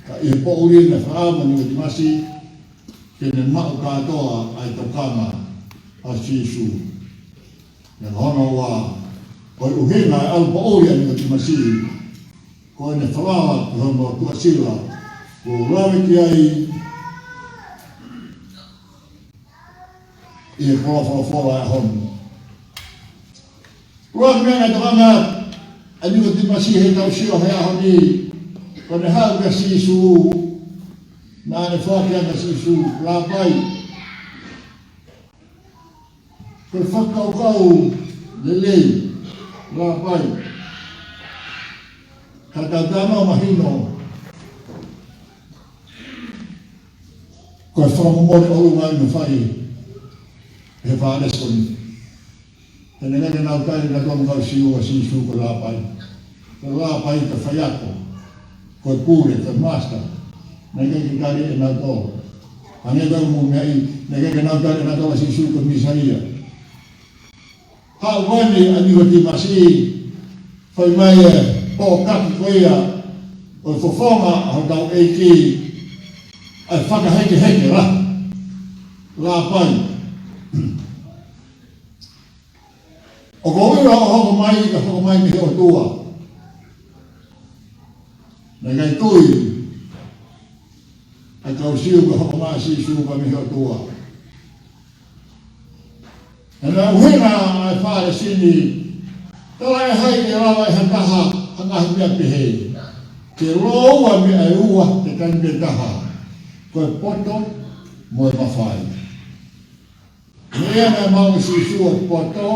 Ka ʻi he poʻuli naʻe fakaʻamu ʻa Nikotīmasi ke ne maʻu kātoa ʻa e tokanga ʻa Sīsū. Pea ko hono ua, ko e ʻuhinga e ʻalu poʻuli ʻa Nikotīmasi, ko ʻene falala ki hono tuʻasila, kuo lave ki ai ʻi he folofola ʻa e ʻaho ni. Ua ki he meʻa naʻe tokanga ʻa Nikotīmasi heʻetau sio he ʻaho ni, ko ʻene haʻu kia Sīsū, naʻa ne foaki ange kia Sīsū, Lāpai, ko e fakakaukau lelei, Lāpai. Ka tau talanoa mahino, ko e fakamolemole ʻolunga ia naʻe fai ʻe he Fālesi ko eni. He naʻe ʻikai ke nau tali ʻe nautolu mo e kau Siu ʻa Sīsū ko e Lāpai. Ko e Lāpai, ko e faiako, ko e pule, ko e master. Naʻe ʻikai ke tali ʻe nautolu. Hangē ko e mou meaʻi, naʻe ʻikai ke nau tali ʻe nautolu ʻa Sīsū ko e Mīsaia. Haʻu ko eni ʻa Nikotīmasi, fai mai e pōkaki ko ia ʻo e fofonga hotau ʻEiki, ʻa e fakahekeheke lahi, Lāpai. ʻOku ou ʻilo ʻoku hoko mai, ka hoko mai mei he ʻOtua. Naʻe ʻikai tui ʻa e kau Siu ka hoko mai ʻa Sīsū ka mei he ʻOtua. He naʻe ʻuhinga ʻa e Fālesi ni, talaʻehai ʻe lava ʻe ha taha ha ngaahi meʻa pehē. Ke lōua meʻa ʻe ua he taimi pē taha, ko e poto mo e mafai. Meʻa naʻe maʻu ʻe Sīsū ʻa e poto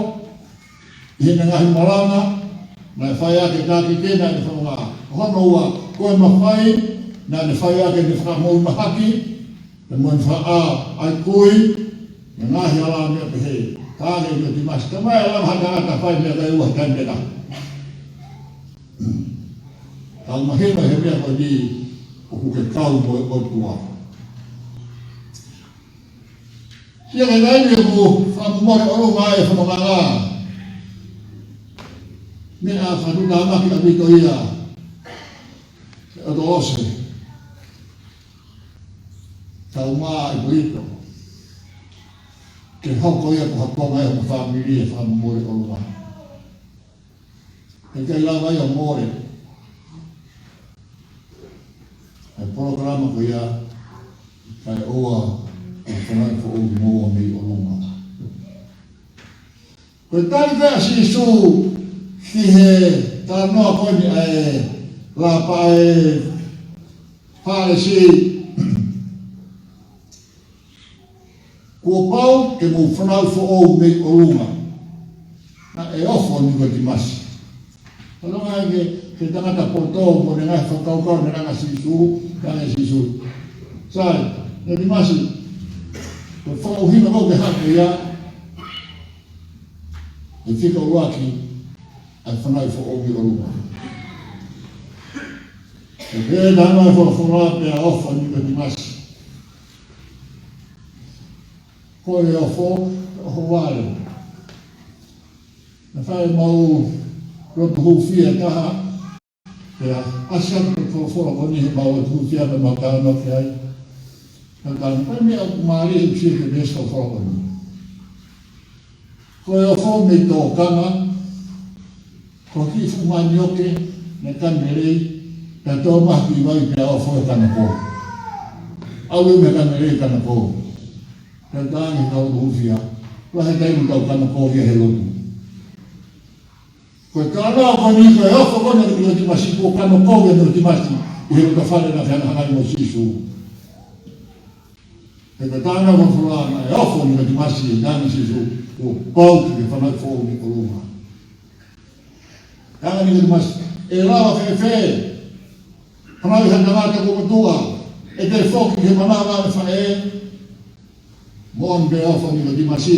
ʻi heʻene ngaahi malanga, naʻe fai ʻaki e tākitena ʻene fononga. Hono ua, ko e mafai, naʻa ne fai ʻaki ʻene fakamoʻui mahaki, pea mo ʻene fakaʻā ʻa e kui, mo e ngaahi alā meʻa pehē. Ka ʻange ʻe Nikotīmasi, talamai ʻe lava ha tangata fai meʻa kae ua he taimi pē taha. Tau mahino he meʻa ko eni ʻoku ke kau mo e ʻOtua. Sio ki he taimi ʻoku fakamolemole ʻolunga ai e fononga. Meʻa fakatuʻutāmaki ʻaupito ia. ʻOku ʻosi. Tau mā ʻi Puerto. Ke hoko ia ko ha konga ʻi hoku fāmili e fakamolemole ʻolunga. He ʻikai lava ia ʻo mole ʻa e polokalama ko ia, kae ʻoua ʻe fanauʻi foʻou moua mei ʻolunga. Ko e tali pē ʻa Sīsū ki he talanoa ko eni ʻa e Lāpai, Fālesi. Kuo pau ke mou fanauʻi foʻou mei ʻolunga. Naʻe ofo ʻa Nikotīmasi. Talanoa ki he, ki he tangata poto mo ʻene ngaahi fakakaukau naʻe langa ʻe Sīsū, langa ʻe Sīsū. Sai, Nikotīmasi, ko e fakaʻuhinga ko ē ke haʻu ia, ʻe fika ʻuluaki, ʻa e fanauʻi foʻou mei ʻolunga. Ko e pehē ʻa e folofola pea ofo ʻa Nikotīmasi. Ko e ofo, ofo vale. Naʻe fai ʻemau lotu hūfia ʻe taha. Pea ʻasi atu e folofola ko eni heʻemau lotu hūfia pea mau talanoa ki ai. Naʻa tau talanoa, ko e meʻa ʻoku mālie ʻi he veesi folofola ko eni. Ko e ofo mei tōkanga, ko e kiʻi fuʻu manioke naʻe kani lelei, pea tō mai ha kiʻi vai pea ofo ʻo kanakoo. ʻAlu mei he kani lelei kanakoo. Pea talaange ʻe he kau lotu hūfia, lahi e taimi ʻoku tau kanakoo ia he lotu. Ko e talanoa ko eni ko e ofo ko eni ʻa Nikotīmasi, kuo kanakoo ʻa Nikotīmasi ʻi he loto fale naʻa ne hanganaki mo Sīsū. He ko e talanoa ko ē ʻa e folofola, naʻe ofo ʻa Nikotīmasi, talaange ʻe Sīsū, kuo pau ke ke fanauʻi foʻou mei ʻolunga. Talaange ʻe Nikotīmasi, ʻe lava fēfē, fanauʻi ha tangata kuo motuʻa, ʻe toe foki ki he manava ʻo ʻene faʻē? Moʻoni pē ofo ʻa Nikotīmasi,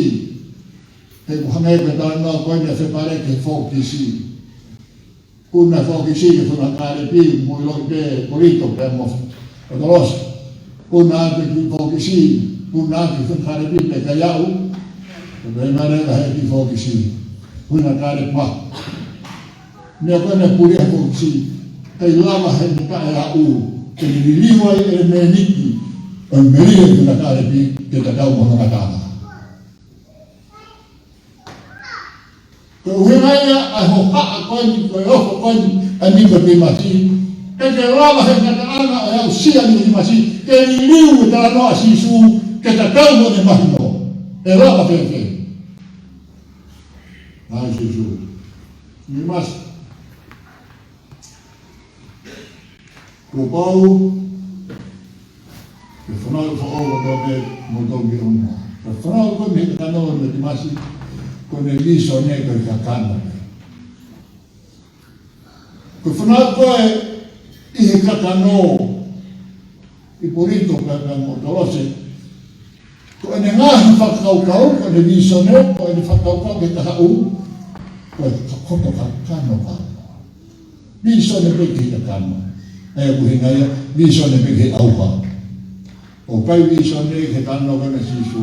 He ʻoku hangē pē ko e talanoa ko eni ʻa Fepaleki ki he fokisi. Puna e fokisi ki he fanga kālepi, mo ʻiloʻi pē ʻe Polito pea mo ʻOtolosi. Puna atu e kiʻi fokisi, puna atu e fanga kālepi pea ʻikai aʻu. Pea pehē mai leva ʻe he kiʻi fokisi, puna kālepi. Meʻa ko ē naʻe pulia he fokisi, ʻikai lava he meʻa ʻe aʻu ke ne liliu ai e ʻelemēniti ʻo e melie ʻo e fanga kālepi ke tatau mo hono ngataʻanga. Ko e ʻuhinga ia ʻa e hohaʻa ko eni, ko e hoko ko eni ʻa Nikotīmasi. ʻIkai ke lava he ngataʻanga ʻo e aʻusia ʻa Nikotīmasi ke liliu e talanoa ʻa Sīsū ke tatau mo ʻene mahino. ʻE lava fēfē? ʻAi Sīsū. Nikotīmasi. Kuo pau ke fanauʻi foʻou kotoa pē ʻa moutolu mei ʻolunga. Ko e fanauʻi ko eni he kakano ʻo Nikotīmasi, ko ʻene vīsone ko e kakano. Ko e fanauʻi ko ē ʻi he kakano ʻa Polito pea mo ʻOtolosi, ko ʻene ngaahi fakakaukau, ko ʻene vīsone, ko ʻene fakakaukau ki he kahaʻu, ko e kotoa kakano ka. Vīsone pē ki he kakano. ʻA ia ʻoku ʻuhinga ia, vīsone pē ki he ʻauha. ʻOku ʻikai vīsone ki he kakano ʻa Sīsū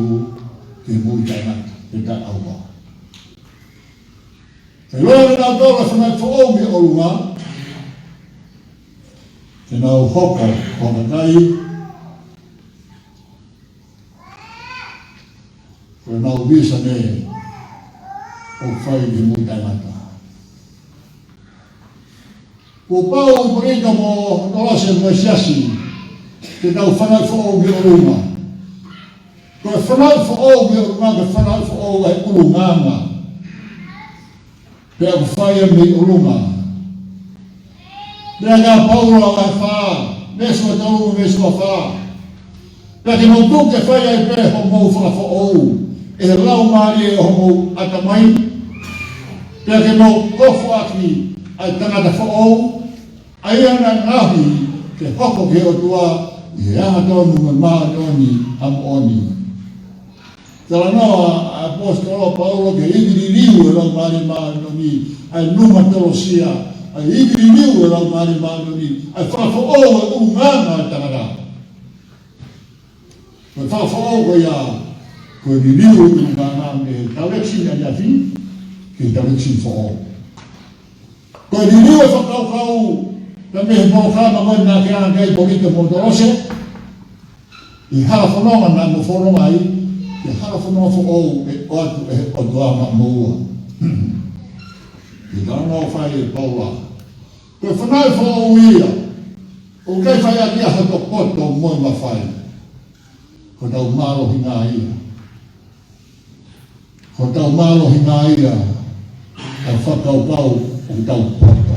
ki he moʻui taʻengata, ki he taʻeʻauha. He ʻiloa ʻe nautolu e fanauʻi foʻou mei ʻolunga, ke nau hoko ko e kakai ko ʻenau vīsone ʻoku fai ki he moʻui taʻengata. Kuo pau ʻe Polito mo ʻOtolosi mo e siasi ke nau fanauʻi foʻou mei ʻolunga. Ko e fanauʻi foʻou mei ʻolunga, ko e fanauʻi foʻou ʻa e ʻulungaanga. Pea ʻoku fai ia mei ʻolunga. Pea ʻoku pau ʻa e fā, veesi ua tolu, veesi ua fā. Pea ke mou tuku ke fai ai pē hoʻomou fakafoʻou ʻe he laumālie ʻo homou ʻatamai. Pea ke mou kofuʻaki ʻa e tangata foʻou, ʻa ia naʻa ngaohi ke hoko ki he ʻOtua ʻi he angatonu mo e māʻoniʻoni ʻa moʻoni. Talanoa ʻa e ʻaposetolo ʻa Paula ki he ivi liliu ʻo e Laumālie Māʻoniʻoni, ʻa e pneumatologia, ʻa e ivi liliu ʻo e Laumālie Māʻoniʻoni, ʻa e fakafoʻou ʻo e ʻulungaanga ʻo e tangata. Ko e fakafoʻou ko ia, ko e liliu ʻo e ʻulungaanga mei he direction ʻaneafi ki he direction foʻou. Ko e liliu e fakakaukau, ka mei he polokalama ko ē naʻe ʻi ai ʻa Polito mo ʻOtolosi, ʻi he hala fononga naʻa mou fononga ai, ki he hala fononga foʻou ʻe ʻoatu ʻe he ʻOtua maʻamoua. ʻI he talanoa ʻoku fai ʻe Paula. Ko e fanauʻi foʻou ia, ʻoku ʻikai fai ʻaki ia hoto poto mo e mafai. Ko hotau mālohinga ia. Ko hotau mālohinga ia, ʻa e fakakaukau ʻoku tau poto.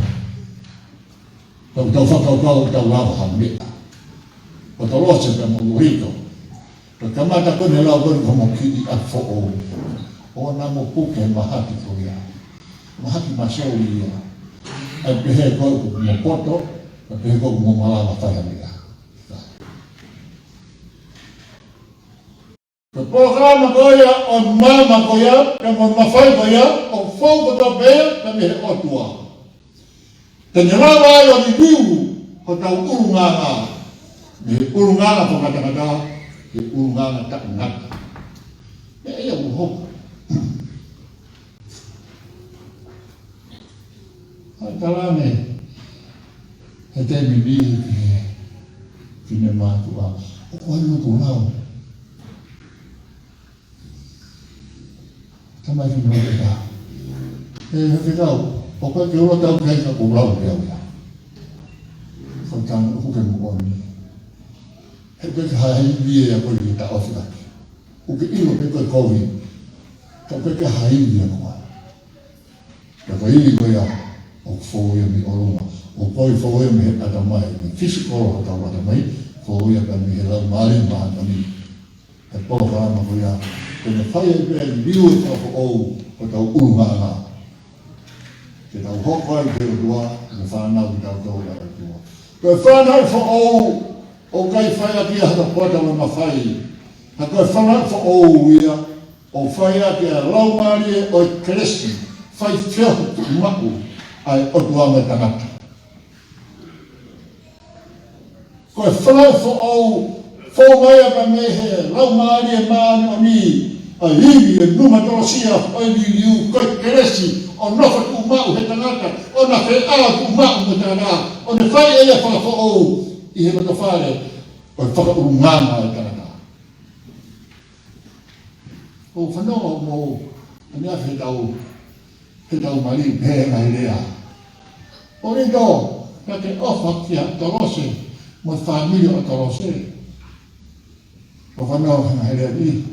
ʻOku tau fakakaukau ʻoku tau lava ha meʻa. ʻOtolosi pea mo Polito. Pea kamata ko ē ʻene lau ko ē ko hono kiʻi ʻapi foʻou. ʻO naʻa mo puke he mahaki ko ia. Mahaki Masauli ia. ʻA e pehē ko ē ʻoku mo poto, ʻa e pehē ko ē ʻoku mo malava fai ha meʻa. Ko e polokalama ko ia ʻo e maama ko ia, pea mo e mafai ko ia, ʻoku fou kotoa pē ia mei he ʻOtua. Te ne lava ai ʻo liliu hotau ʻulungaanga mei he ʻulungaanga fakatātā ki he ʻulungaanga taʻengata. Meʻa ia ʻoku hoko. ʻA e tala ange ʻe he taimi ni ki he finemātuʻa, ʻoku ʻi ai hoku lau. Tamai finemātuʻa. ʻE, he fekau, ʻoku ʻikai ke u lau atu ki ai ka ʻoku ou lau pē au ia. Ko e tangata ʻoku ke moʻoni. He ʻoku ʻikai ke ha ivi ia ko ē ke taʻofi ʻaki. ʻOku ke ʻilo pē ko e kovi. Ka ʻoku ʻikai ke ha ivi ia ko ē. Ka ko e ivi ko ia, ʻoku fou ia mei ʻolunga. ʻOku ʻikai fou ia mei he ʻatamai, mei he physical ʻo hotau ʻatamai, fou ia pē mei he Laumālie Māʻoniʻoni. He polokalama ko ia, ke ne fai ai pē e liliu ʻo e fakafoʻou ʻo hotau ʻulungaanga. Ke tau hoko ai ki he ʻOtua, ke fānau kitautolu ʻa e ʻOtua. Ko e fanauʻi foʻou, ʻoku ʻikai fai ʻaki ia hoto poto mo e mafai. Ka ko e fanauʻi foʻou ia, ʻo fai ʻaki ʻa e laumālie ʻo e kelesi, fai feohi tuʻumaʻu ʻa e ʻOtua mo e tangata. Ko e fanauʻi foʻou, foʻou mai ʻa e mei he Laumālie Māʻoniʻoni, ʻa e ivi ʻo e numa tolosia ʻo e liliu, ko e kelesi, ʻo nofo tuʻumaʻu he tangata, ʻo na feʻao tuʻumaʻu mo e tangata, ʻo ne fai ʻe ia fakafoʻou ʻi he loto fale ʻo e fakaʻulungaanga ʻo e tangata. ʻOku fanongo mo ʻene afe he tau, he tau mali, he ngaahi lea. ʻOlito, ka ke ʻofa kia Tolose, mo e fāmili ʻo Tolose. ʻOku fanongo he ngaahi lea ni.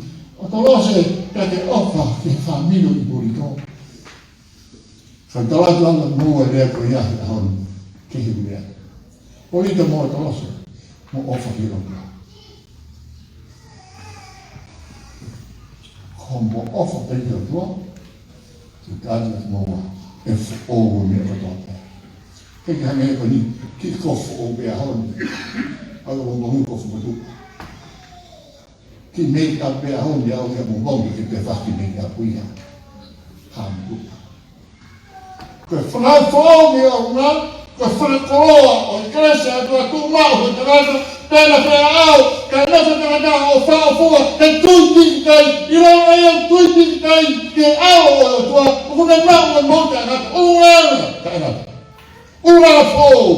ʻO Tolose, ka ke ʻofa kia fāmili ʻo ʻIpolito. Ka tala tala mo e lea ko ia he ʻaho ni, ki he lea. ʻOlito mo Tolose, mo ʻofa ki he ʻOtua. Ko mo ʻofa pē ki he ʻOtua, ke tali mo ua, ʻe foʻou mo e ʻOtua pē. Ke ke hangē ko eni, kiʻi kofu foʻou pē ʻaho ni. ʻAlu mo mo kofu motuʻa. Kiʻi make up pē ʻaho ni ʻaʻau ia mo mo ke te faki make up ia. Hamu. Ko e fanauʻi foʻou mei ʻolunga, ko e fakakoloa ʻo e kelesi ʻa e ʻOtua tuʻumaʻu he tangata, pea na feʻao, kae nofo e tangata ʻo fakaʻofoua, he tui pīkitai, ʻiloa ʻa e tui pīkitai, ki he ʻao ʻo e ʻOtua, ʻoku ne maʻu e moʻui taʻengata, ʻulungaanga taʻengata. ʻUluaki foʻou,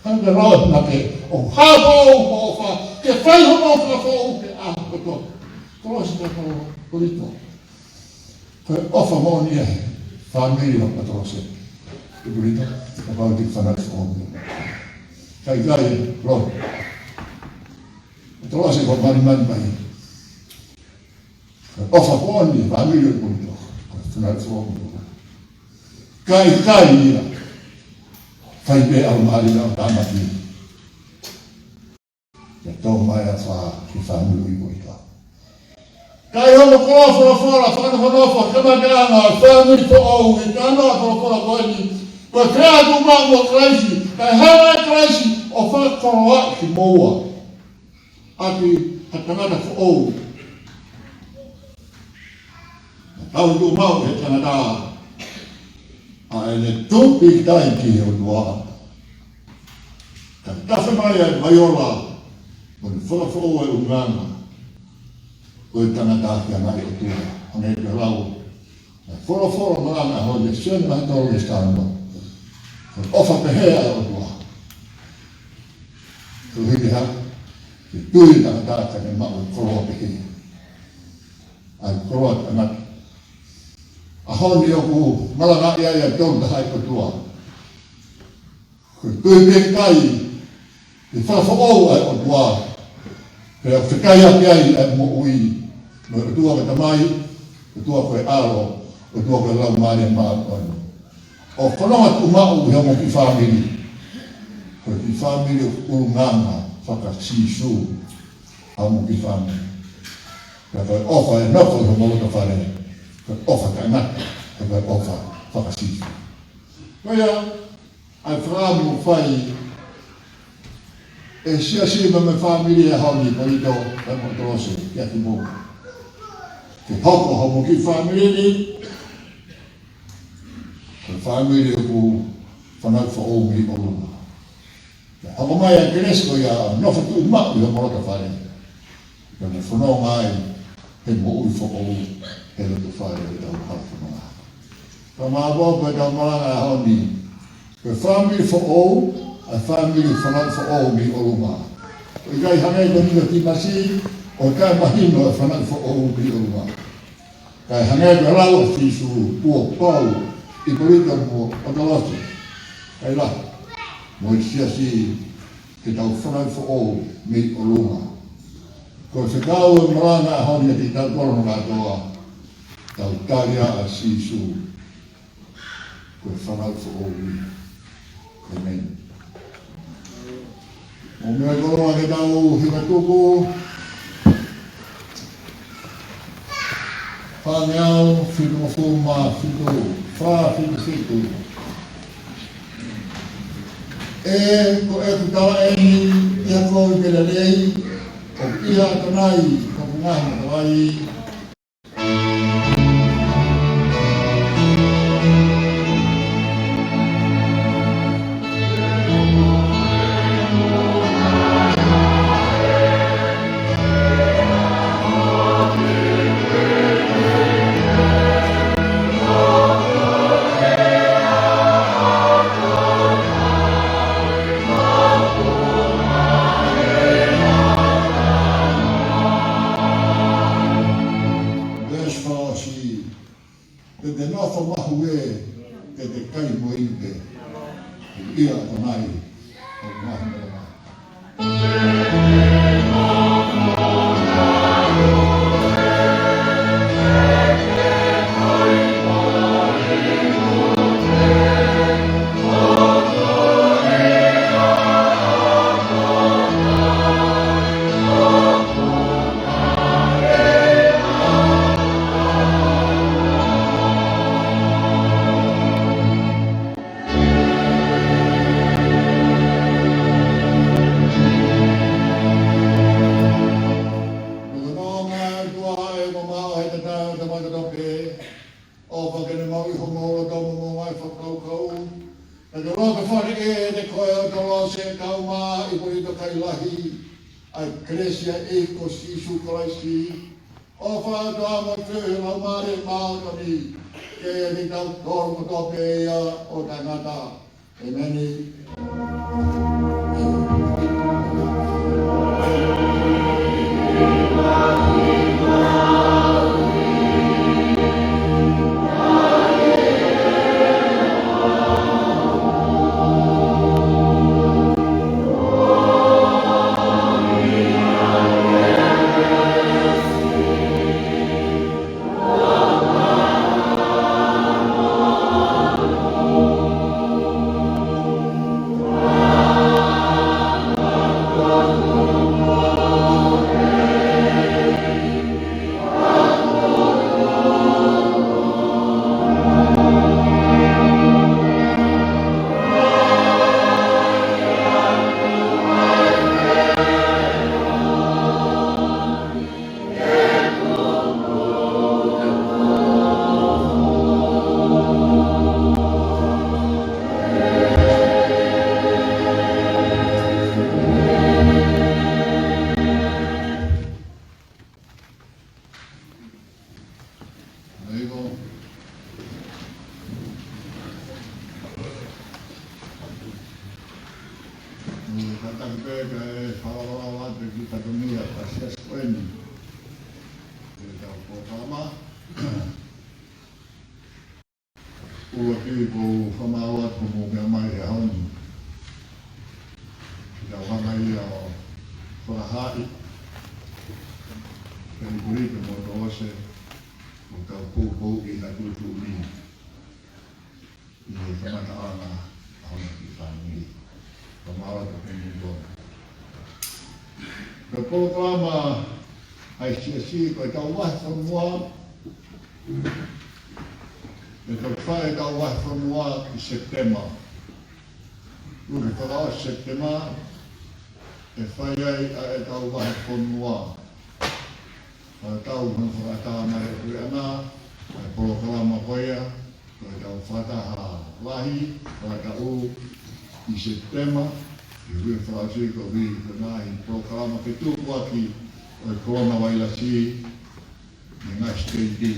hangē ko e lau ʻa e ʻOtua, ʻo hā foʻou, ʻo ʻofa, ke fai hono fakafoʻou ke ʻa e ʻOtua. Kolose taha, ʻOlito. Ko e ʻofa moʻoni ia he fāmili ʻo Tolose. ʻIpolito, kapau te ke fanauʻi foʻou. Kai kai, lo. Tolose ko malimali mai. Ko e ʻofa moʻoni he fāmili ʻo ʻIpolito. Ko e fanauʻi foʻou. Kai kai ia. Fai pē ʻa e mali ʻo tāmaki. Ia tō mai ʻa e fā ki he fāmili ʻo ʻIpolito. Ka ʻi hono koloa folofola, fakanofonofo, kamataʻanga, fāmili foʻou, ʻi he tano ʻa e folofola ko eni, ko e feʻao tuʻumaʻu mo Kalaisi, kae hanga ʻe Kalaisi ʻo fakakoloaʻi kimoua ʻaki ha tangata foʻou. Tau tuʻumaʻu he tangata ʻa ʻene tui pīkitai ki he ʻOtua. Ka tafe mai ʻa e vaiola mo e fakafoʻou ʻa e ʻulungaanga ʻo e tangata ki he ngaahi ʻotua. Hangē ko e lau ʻa e folofola malanga ʻo e Sione vahe tolu veesi taha ono. Ko e ʻofa pehē ʻa e ʻOtua. Ko e hiki hake, ke tui e tangata ka ne maʻu e koloa pehē. ʻA e koloa taʻengata. ʻAho ni ʻoku malangaʻi ai ʻa e Tolu Tahaʻi ʻOtua. Ko e tui pīkitai, ke fakafoʻou ʻa e ʻOtua. Pea ʻoku fekauʻaki ai ʻa e moʻui. Mo e ʻOtua ko e Tamai, ʻOtua ko e ʻAlo, ʻOtua ko e Laumālie Māʻoniʻoni. ʻO fanongo tuʻumaʻu ʻi homo kiʻi fāmili. Ko e kiʻi fāmili ʻoku ʻulungaanga faka-Sīsū. Homo kiʻi fāmili. Pea ko e ʻofa ʻe nofo ʻi homo loto fale. Ko e ʻofa taʻengata. Ko e ʻofa faka-Sīsū. Ko ia, ʻa e fakaʻamu ʻoku fai ʻe he siasi mo e fāmili ʻi he ʻaho ni, ʻIpolito, kae mo Tolose, kia kimoua. Ke hoko homo kiʻi fāmili ni, ko e fāmili ʻoku fanauʻi foʻou mei ʻolunga. Ke hoko mai ʻa e kelesi ko ia ʻo nofo tuʻumaʻu ʻi homo loto fale. Ke mo fononga ai he moʻui foʻou he loto fale ʻo ʻetau halafononga. Ka mālō pē ʻetau malanga ʻaho ni. Ko e fāmili foʻou, ʻa e fāmili fanauʻi foʻou mei ʻolunga. ʻOku ʻikai hangē ko Nikotīmasi, ʻoku ʻikai mahino e fanauʻi foʻou mei ʻolunga. Kae hangē ko e lau ʻa Sīsū, kuo pau, ʻIpolito mo Tolose. Kaila, mo e siasi, ke tau fanauʻi foʻou mei ʻolunga. Ko e fekau ʻo e malanga ʻaho ni kiate kitautolu hono kātoa, tau tali ʻa Sīsū. Ko e fanauʻi foʻou ia. ʻĒmeni. Mou meʻa koloa ke tau hikatuku. Fāngeau fitungofulu mā fitu, fā fitu fitu. ʻE, ko ʻeku talaʻehai kiate koe ʻi he lelei, ʻoku ʻi ai ʻa e ʻOtua ʻi hoku ngaahi matavai. Ke te kai mo inu pē. ʻIa ʻoku nai, ʻoku nai mo nai. Ko e nonga ʻOtua ʻe mamaʻo he tatau ʻo e tamaiki kotoa pē, ʻofa ke ne maʻu ʻi homou loto mo homou ngaahi fakakaukau. Ka ke loto fale ʻe te koe ʻo tolose kau mā ʻi ko ʻi tō kai lahi, ʻa e kelesi ʻa e ʻEiki ko Sīsū Kalaisi, ʻofa ʻa e ʻOtua mo e feohi ʻa e Laumālie Māʻoniʻoni, ke ʻiate kitautolu kotoa pē ia ʻo taʻengata. ʻĒmeni. Mei ko. Mo kātaki pē kae fakaʻofoʻofa atu ki he fatongia ʻa e siasi ko eni. Ke tau polokalama. ʻUluaki ʻoku ou fakamālō atu hoʻomou meʻa mai he ʻaho ni. Ke tau hanga ia ʻo fakahaaʻi, pelikulike mo tolose, ʻo tau poupouʻi ʻa e tuʻutuʻuni ʻi he kamataʻanga ʻo e ʻaho ni ki he fāmili. Fakamālō atu ki he motuʻa. Ko e polokalama ʻa e siasi ko ʻetau vahefonua, ʻe toki fai ʻetau vahefonua ʻi Sepitema. Uike fakaʻosi Sepitema, ʻe fai ai ʻa ʻetau vahefonua. Fakatau hano fakaʻatā mai ʻa e puleʻanga ʻa e polokalama ko ia, ko ʻetau fakataha lahi, fakataʻu ʻi Sepitema, ʻi he uike fakaʻosi koeʻuhi ko e ngaahi polokalama fetukuaki ʻo e kolona vailasi, ʻi he ngaahi siteiti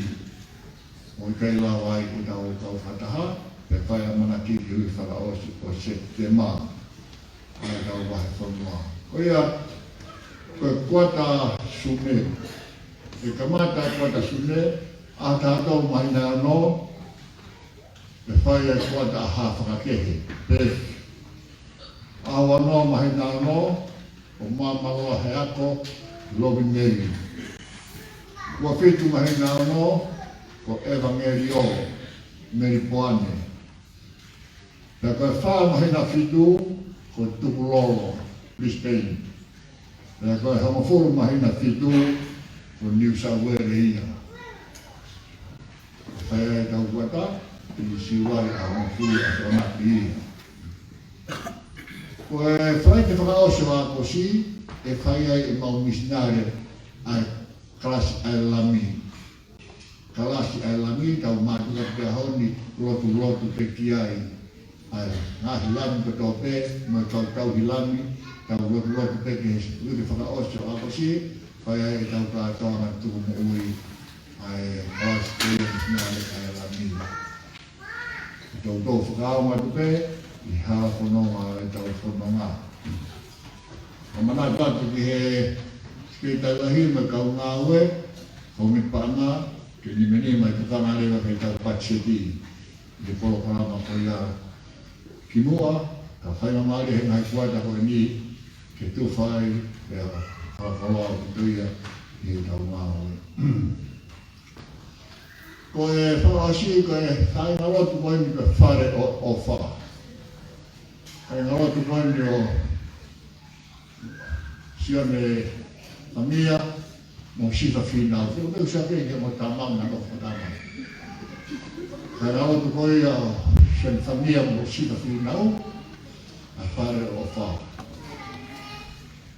ʻoku ʻikai lava ai ke tau kau fakataha, pea fai ʻamanaki ki he uike fakaʻosi ʻo Sepitema, ʻa ʻetau vahefonua. Ko ia, ko e kuata Sune. ʻE kamata e kuata Sune, ʻaho taha tolu māhina ono, ʻe fai ai e kuata ʻa Hā Fakakehe, Pēsi. ʻAho ono māhina ono, ko Māmaloa he ako, Lovineli. Ua fitu māhina ono, ko ʻEvangeliō, Melipoane. Pea ko e fā māhina fitu, ko Tukulolo, Brisbane. Pea ko e hongofulu māhina fitu, ko New South Wales ia. Fai ai ʻetau kuata, ʻi Siulai ʻaho hongofulu ʻa Tokonaki ia. Ko e Falaite fakaʻosi ʻo ʻAokosi, ʻe fai ai ʻemau misinale ʻa e kalasi ʻa e Lami. Kalasi ʻa e Lami, tau mātuʻaki pē he ʻaho ni, lotulotu pē ki ai. ʻA e ngaahi Lami kotoa pē, mo e kau tauhi Lami, tau lotulotu pē ki he uike fakaʻosi ʻo ʻAokosi, fai ai ʻetau kātoanga tukumoʻui, ʻa e kalasi ko ia misinale ʻa e Lami. Toutou fakaongo atu pē ʻi he hala fononga ʻo ʻetau fononga. Ka manatu atu ki he Sekelitali Lahi mo e kau ngāue, ko e Miki Paʻanga, ke nimanima ʻi he tokanga leva ki heʻetau patiseti. ʻi he polokalama ko ia ki muʻa, ka faingamālie he ngaahi kuata ko eni ke tufa ai, pea fakakoloa ʻaupito ia ʻi heʻetau ngāue. Ko e fakaʻosi, ko e kāingalotu ko eni ko e Fale ʻo e ʻOfa. Kāingalotu ko eni ʻo Sione Tamia mo Sita Fīnau. Ko e meʻa ʻoku sake ke mo tamau na no ko tamau. Kāingalotu ko ia ʻo Sione Tamia mo Sita Fīnau, ʻa e Fale ʻo e ʻOfa.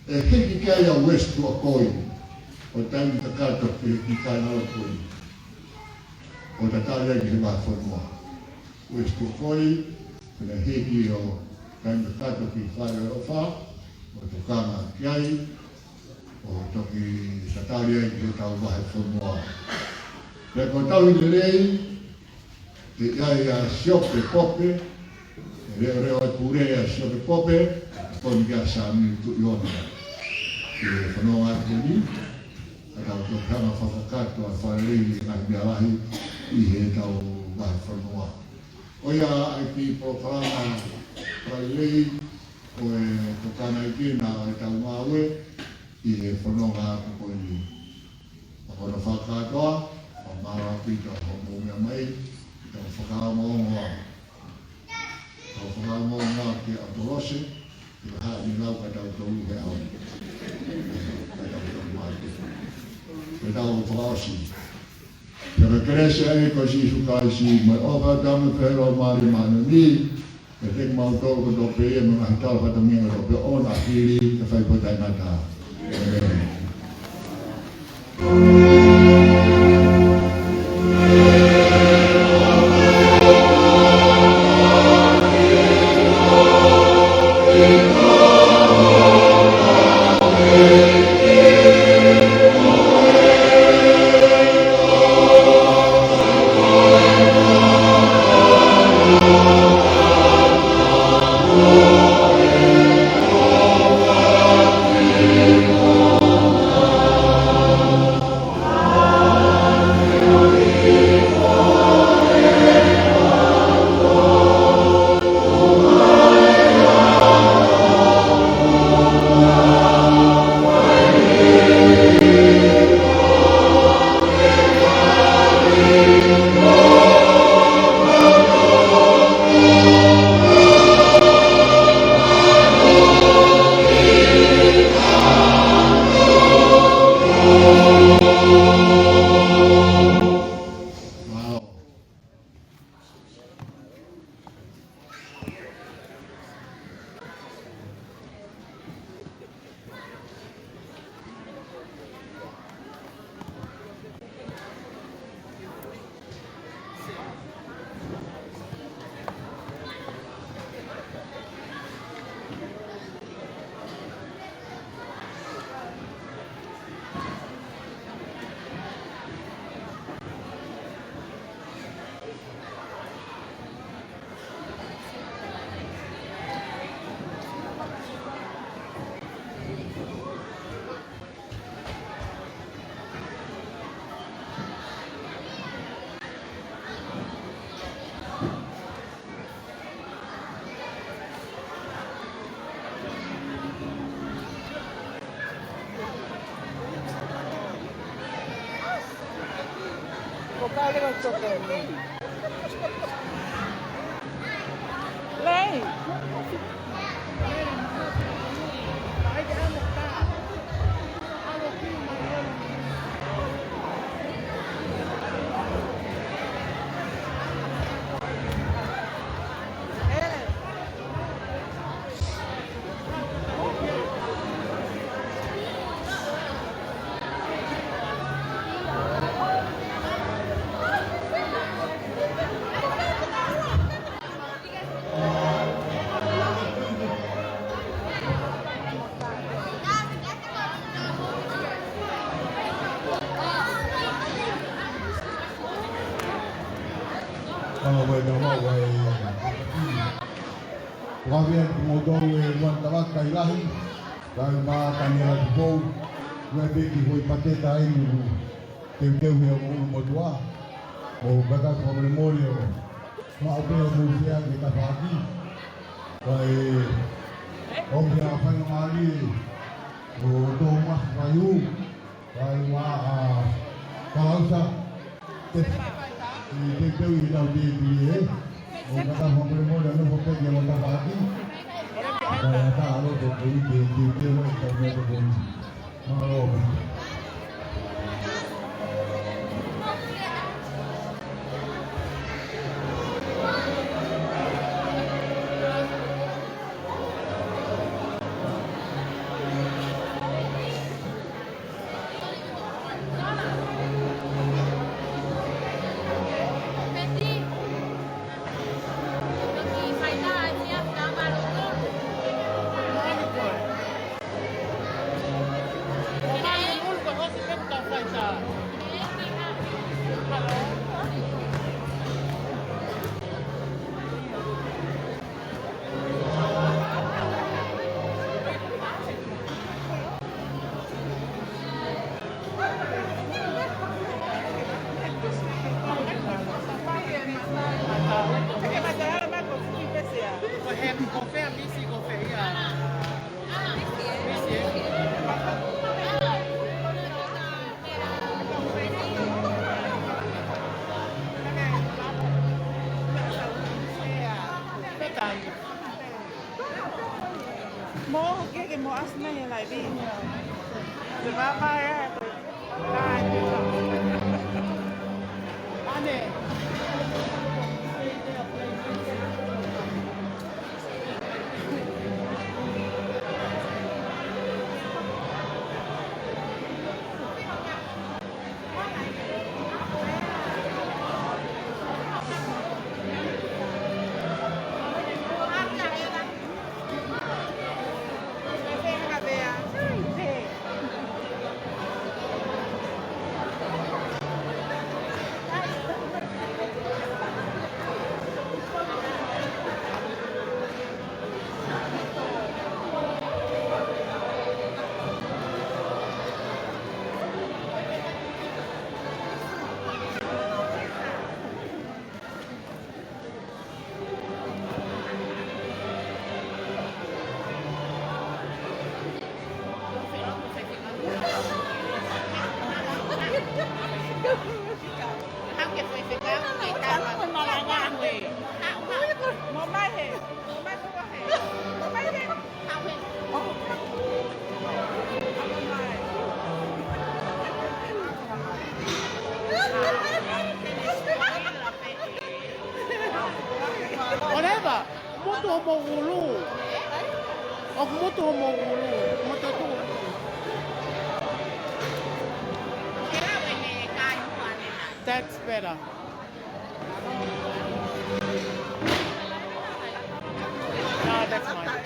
ʻE hiki ki ai ʻa Uesi Tuakoi, ʻo taimi kakato ki he kāingalotu ko eni, ʻo tatali ai ki he vahefonua. Uesi Tuakoi, pea ne hiki ʻo taimi kakato ki he Fale ʻo e ʻOfa, ʻo tokanga ki ai, ʻo toki tatali ai ki hotau vahefonua. Pea ko e tauhi lelei, ʻe ʻi ai ʻa Siope Pope, ʻe leʻoleʻo e pule ʻa Siope Pope, ʻe tonu kia Sami Tuʻiona. ʻI he fononga ko eni, ka tau toki hanga fakakakato ʻa e Fale Lelei ʻi he ngaahi meʻa lahi ʻi heʻetau vahefonua. Ko ia ʻa e kiʻi polokalama Fale Lelei, ko e tokanga ʻi kena ʻo ʻetau ngāue ʻi he fononga ko eni. Ka ko hono fakakātoa, ʻoku mālō ʻaupito hoʻomou meʻa mai, ʻetau fakaongoongoa. ʻEtau fakaongoongoa kia ʻApolose, ke haʻu ʻo lau kia tautolu he ʻaho ni. Kia tautolu mai. Ke tau fakaʻosi. Pea ko e kelesi ʻa e ʻEiki ko Sīsū Kalaisi, mo e ʻofa ʻa e ʻOtua, mo e feohi ʻa e Laumālie Māʻoniʻoni, ke ʻiate kimautolu kotoa pē, mo e ngaahi tala fatongia kotoa pē, ʻo na hili, ke fai pē taʻengata. ʻĒmeni. Kama wai na mau wai. Kua vea ni kimoutolu e Luana Tavata Kailahi, Laumā Taniela Tupou, Luepeki Hoi Pateta Ainulu, teuteu he ʻulumotuʻa, ʻo kaka fakamolemole ʻo Maʻu pē ʻa e mou sea ke tafaʻaki. Kae ʻomi ʻa e faingamālie ʻo Tōmasi Faiū. Kae ʻumaʻā ʻa Kalausa. Te, i te teu i lau te pili e. ʻO ka tafa mole mole ʻa nofo pē ki ʻo tafaʻaki. Kae ʻatā ʻa loto ko i te teu teu e tau mea te ko i. Mālō. Mo ke ke mo asna he laivi. Te vāvā e. Ane. Whatever. Motu hoʻomou ʻulu. ʻOku motu hoʻomou ʻulu. Motu tu. That's better. No, that's mine.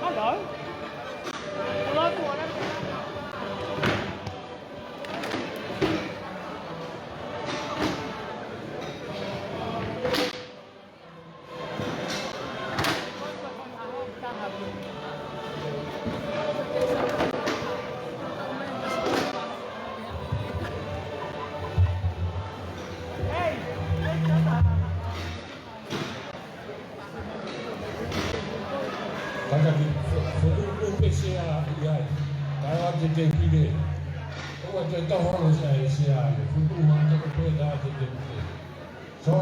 Hello. Kātaki, fo-, fokotuʻu pē sea ʻi ai. Kae ʻoua te te pile. ʻOua te te holo sea ʻi sea ai. Fokotuʻu mai ʻa e pē ʻa e te te pile. So,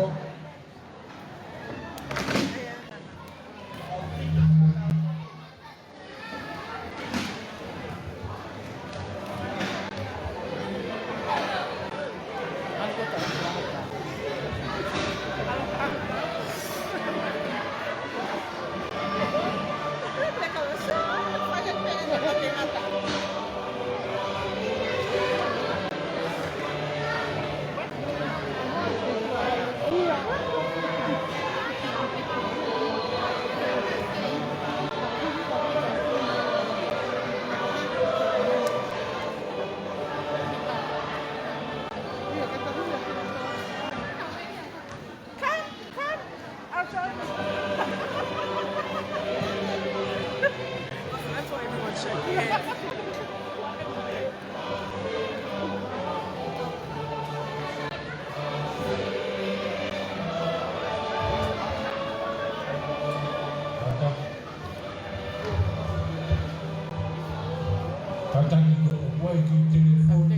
Kātaki ko ʻoku ʻi ai e kiʻi telefoni.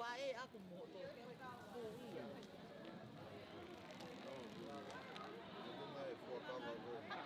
Paʻē ʻaku mo hoto. Ko ia. Ko e fuakava ko.